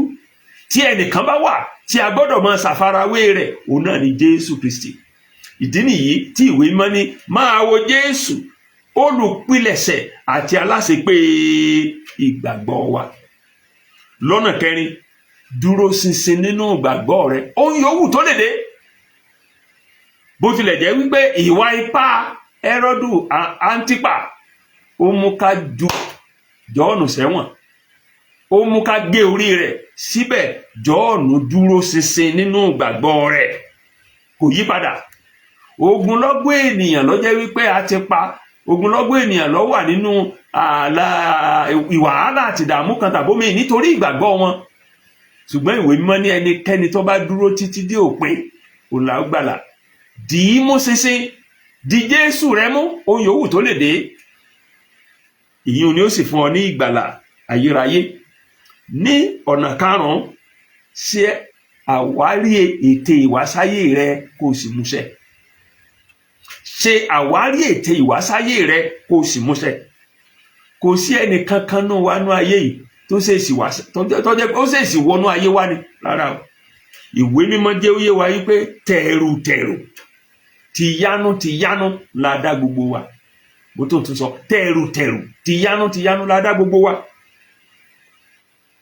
Tí ẹnìkan bá wà tí a gbọ́dọ̀ máa ṣàfarawé rẹ̀, òun náà ni Jésù Kristi. Ìdí nìyí tí ìwé mímọ́ ní, máa wo Jésù, olùpilẹ̀ṣẹ̀ àti aláṣepé ìgbàgbọ́ wa. Lọ́nà kẹrin, dúró ṣinṣin nínú ìgbàgbọ́ rẹ, ohun yòówù tó lè dé. Bó tilẹ̀ jẹ́ wípé ìwà ipá Hẹ́rọ́dù Antipa ó mú ká ju Jọ́ọ̀nù sẹ́wọ̀n, ó mú ká gé orí rẹ̀, síbẹ̀ Jọ́ọ̀nù dúró ṣinṣin nínú ìgbàgbọ́ rẹ̀, kò yí padà. Ogunlọ́gọ̀ ènìyàn ló jẹ́ wípé a ti pa, ogunlọ́gọ̀ ènìyàn ló wà nínú ààlà ìwàhálà àti ìdààmú kan tàbómi nítorí ìgbàgbọ́ wọn. Ṣùgbọ́n ìwé mímọ́ ní ẹnikẹ́ni tó bá dúró títí dé òpin, òun là ó gbàlà. Dì í mú ṣinṣin, di Jésù rẹ mú, ohun yòówù tó lè dé. Ìyún ni ó sì fún ọ ní ìgbàlà ayérayé. Ní ọ̀nà karùn-ún, ṣe àwárí ète ìwásáyé rẹ, kó o sì múṣẹ. Ṣe àwárí ète ìwásáyé rẹ, kó o sì múṣẹ. Kò sí ẹnì kankan nù wá nú ayé yìí tó ṣèṣì wá, tó jẹ́ ó ṣèṣì wọnú ayé wá ni rárá o. Ìwé mímọ́ jẹ́ ó yé wa wípé tẹ̀rùtẹ̀rù, tìyanu tìyanu la dá gbogbo wa. Bó tó tún sọ, tẹ̀rùtẹ̀rù, tìyanu tìyanu la dá gbogbo wa.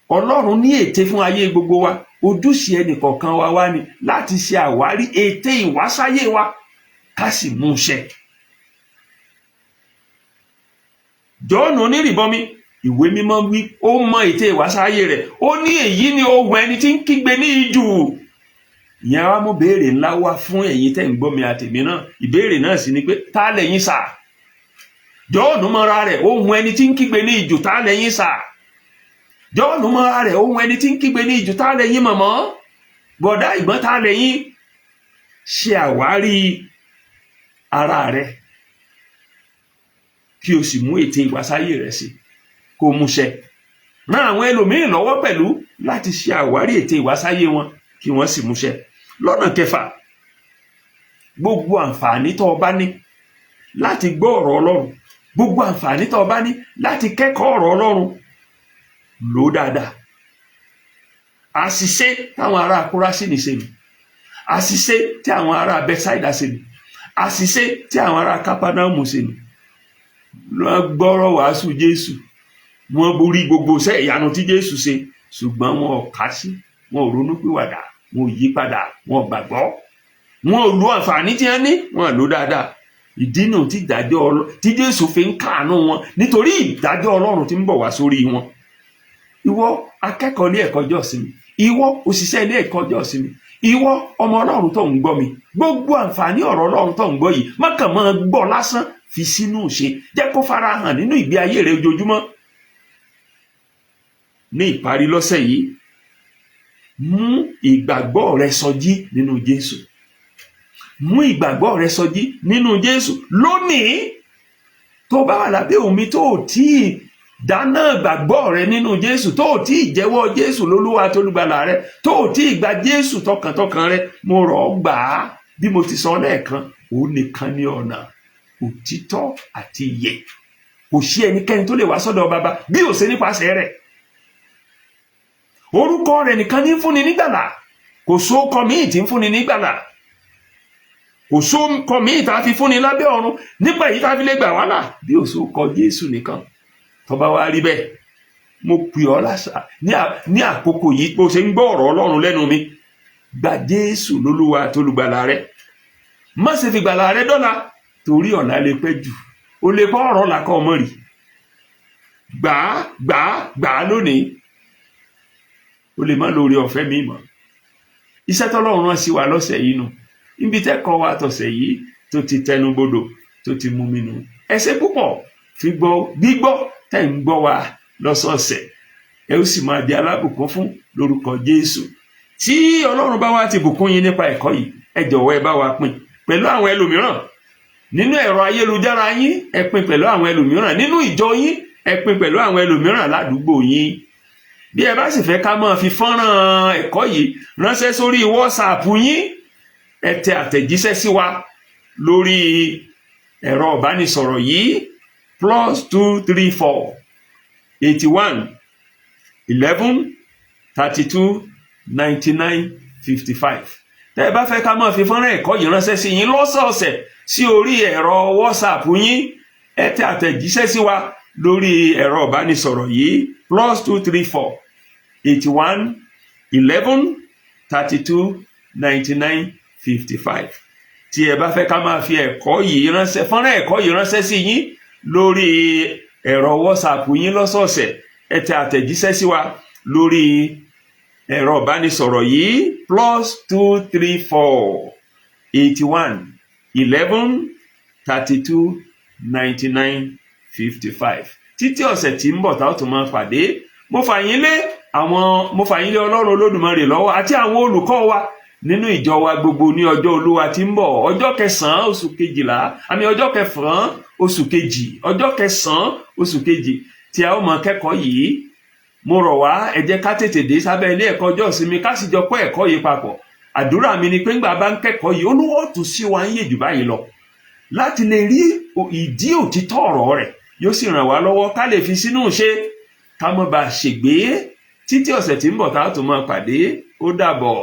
Ọlọ́run ní ète fún ayé gbogbo wa. Ojúṣe ẹnìkọ̀ọ̀kan wa wá ni láti ṣe àwárí ète ìwásáyé wa, ká sì mú un ṣẹ. Jọ́ọ̀nù onírìbọmi, ìwé mímọ́ wí, ó mọ ète ìwásáyé rẹ̀. Ó ní, èyí ni ohùn ẹni tí ń kígbe ní ijù. Ìyẹn wá mú béèrè ńlá wá fún ẹ̀yin tẹ́ ń gbọ́ mi àtèmi náà. Ìbéèrè náà sì ni pé, ta lẹ̀yin sà? Jọ́ọ̀nù mọ́ra rẹ̀, ohùn ẹni tí ń kígbe ní ijù. Ta lẹ̀yin sà? Jọ́ọ̀nù mọ́ra rẹ̀, ohùn ẹni tí ń kígbe ní ijù. Ta lẹ̀yin mọ̀mọ́, bọ̀dá, ìgbọ́n? Ta lẹ̀yin? Ṣe àwárí ara rẹ̀, kí o sì mú ète ìwásáyé rẹ̀ sí, kó o múṣẹ. Ràn àwọn ẹlòmíín lọ́wọ́ pẹ̀lú láti ṣe àwárí ète ìwásáyé wọn, kí wọ́n sì múṣẹ. Lọ́nà kẹfà, gbogbo àǹfààní tó o bá ní láti gbọ́ ọ̀rọ̀ Ọlọ́run, gbogbo àǹfààní tó o bá ní láti kẹ́kọ̀ọ́ ọ̀rọ̀ Ọlọ́run, lò ó dáadáa. Àṣìṣe táwọn ará Kórásínì ṣe nù, àṣìṣe tí àwọn ará Bẹ́sáìdà ṣe nù, àṣìṣe tí àwọn ará Kápánámù ṣe nù. Wọ́n gbọ́rọ̀ wàásù Jésù, wọ́n borí gbogbo iṣẹ́ ìyanu tí Jésù ṣe, ṣùgbọ́n wọn ò kà sí, wọn ò ronúpìwàdà, wọn ò yí padà, wọn ò gbàgbọ́, wọn ò lo àǹfààní tí wọ́n ní, wọn ò lò dáadáa. Ìdí nù tí ìdájọ́ tí Jésù fi ń káàánú wọn, nítorí ìdájọ́ Ọlọ́run tí ń bọ̀ wá sórí wọn. Ìwọ akẹ́kọ̀ọ́ ilé ẹ̀kọ́ ọjọ́ ìsinmi, ìwọ òṣìṣẹ́ ilé ẹ̀kọ́ ọjọ́ ìsinmi, ìwọ ọmọ Ọlọ́run tó ń gbọ́ mi, gbogbo àǹfààní ọ̀rọ̀ Ọlọ́run tó ń gbọ́ yìí, má kàn máa gbọ́ lásán, fi sínú ṣe, jẹ́ kó fara hàn nínú ìgbé ayé rẹ ojoojúmọ́. Ní ìparí lọ́sẹ̀ yìí, mú ìgbàgbọ́ rẹ sọjí nínú Jésù. Mú ìgbàgbọ́ rẹ sọjí nínú Jésù lónìí. Tó bá wà lábẹ́ omi, tó ò tí ì dáná ìgbàgbọ́ rẹ nínú Jésù, tó ò tí ì jẹ́wọ́ Jésù lólúwa tólùgbàlà rẹ, tó ò tí ì gba Jésù tọkàntọkàn rẹ, mo rọ̀ ọ́, gbà á. Bí mo ti sọ lẹ́ẹ̀kan, òun nìkan ní ọ̀nà, òtítọ́ àti ìyè. Kò sí ẹnikẹ́ni tó lè wá sọ́dọ̀ Bàbá bí ò ṣe nípasẹ̀ rẹ̀. Orúkọ rẹ̀ nìkan ní fúnni nígbàlà. Kò sókọ míì tí ń fúnni nígbàlà, kò sókọ míì tá a fi fúnni lábẹ́ ọ̀run nígbà yìí tá a fi lè gbà wá là bí ò sókọ Jésù nìkan. Tó bá wá rí bẹ́ẹ̀, mo pè ọ́ lásà ní àkókò yìí, bó ṣe ń gbọ́ ọ̀rọ̀ Ọlọ́run lẹ́nu mi, gba Jésù lólúwa àti olùgbàlà rẹ. Má ṣe fi gbàlà rẹ dọ́là, torí ọ̀la lè pẹ́ jù. O lè kọ́ ọ̀rọ̀ làkọ́ ọmọ rì. Gbà á, gbà á, gbà á lónìí. O lè má lórí ọ̀fẹ́ mi mọ́. Iṣẹ́ tọ́lọ́run rán sí wa lọ́sẹ̀ yìí nù, níbi tẹ́kọ̀ọ́ wa tọ̀sẹ̀ yìí tó ti tẹnubodò, tó ti mú mi nù. Ẹ ṣé púpọ̀ fi gbọ́ gbígbọ́ tẹ̀ ń gbọ́ wa lọ́sọ̀ọ̀sẹ̀. Ẹ ó sì máa di alábùkún fún lórúkọ Jésù. Tí Ọlọ́run bá wá ti bùkún yín nípa ẹ̀kọ́ yìí, ẹ jọ̀wọ́, ẹ bá wa pín pẹ̀lú àwọn ẹlòmíràn nínú ẹ̀rọ ayélujára yín. Ẹ pín pẹ̀lú àwọn ẹlòmíràn nínú ìjọ yín. Ẹ pín pẹ̀lú àwọn ẹlòmíràn ládùúgbò yín. Bí ẹ bá sì fẹ́ ká máa fi fọ́nrán ẹ̀kọ́ yìí ránṣẹ́ sórí WhatsApp yín, ẹ tẹ àtẹ̀jíṣẹ́ sí wa lórí ẹ̀rọ ìbánisọ̀rọ̀ yìí: +234 81 11 32 99 55. Tẹ́ ẹ bá fẹ́ ká máa fi fọ́nrán ẹ̀kọ́ yìí ránṣẹ́ sí yín lọ́sọ̀ọ̀sẹ̀ sí orí ẹ̀rọ WhatsApp yín, ẹ tẹ àtẹ̀jíṣẹ́ sí wa lórí ẹ̀rọ ìbánisọ̀rọ̀ yìí: +234 81 11 32 99 55. Tí ẹ bá fẹ́ ká máa fi ẹ̀kọ́ yìí ránṣẹ́, fọ́nrán ẹ̀kọ́ yìí ránṣẹ́ sí yín lórí ẹ̀rọ WhatsApp yín lọ́sọ̀ọ̀sẹ̀, ẹ tẹ àtẹ̀jíṣẹ́ sí wa lórí ẹ̀rọ ìbánisọ̀rọ̀ yìí: +234 81 11 32 99 55. Títí ọ̀sẹ̀ tí ń bọ̀ tá ó tún máa pàdé, mo fà yín lé Ọlọ́run Olódùmarè lọ́wọ́ àti àwọn olùkọ́ wa nínú ìjọ wa gbogbo ní ọjọ́ Olúwa tí ń bọ̀, ọjọ́ 9 oṣù 12, àmì ọjọ́ 6 oṣù 2, ọjọ́ 9 oṣù 2 tí a ó mọ kẹ́kọ̀ọ́ yìí. Mo rọ̀ wá, ẹ jẹ́ ká tètè dé sábẹ́ ilé ẹ̀kọ́ ọjọ́ ìsinmi, ká sì jọ kọ́ ẹ̀kọ́ yìí papọ̀. Àdúrà mi ni pé ńgbà bá ń kẹ́kọ̀ọ́ yìí, Olúwa ó tún sí wa ń yè jù báyìí lọ láti lè rí ìdí òtítọ́ ọ̀rọ̀ rẹ̀. Yóò sì ràn wá lọ́wọ́ ká lè fi sínú ṣe, ká má bàa ṣègbé. Títí ọ̀sẹ̀ tí ń bọ̀ tá a tún máa pàdé, ó dàbọ̀.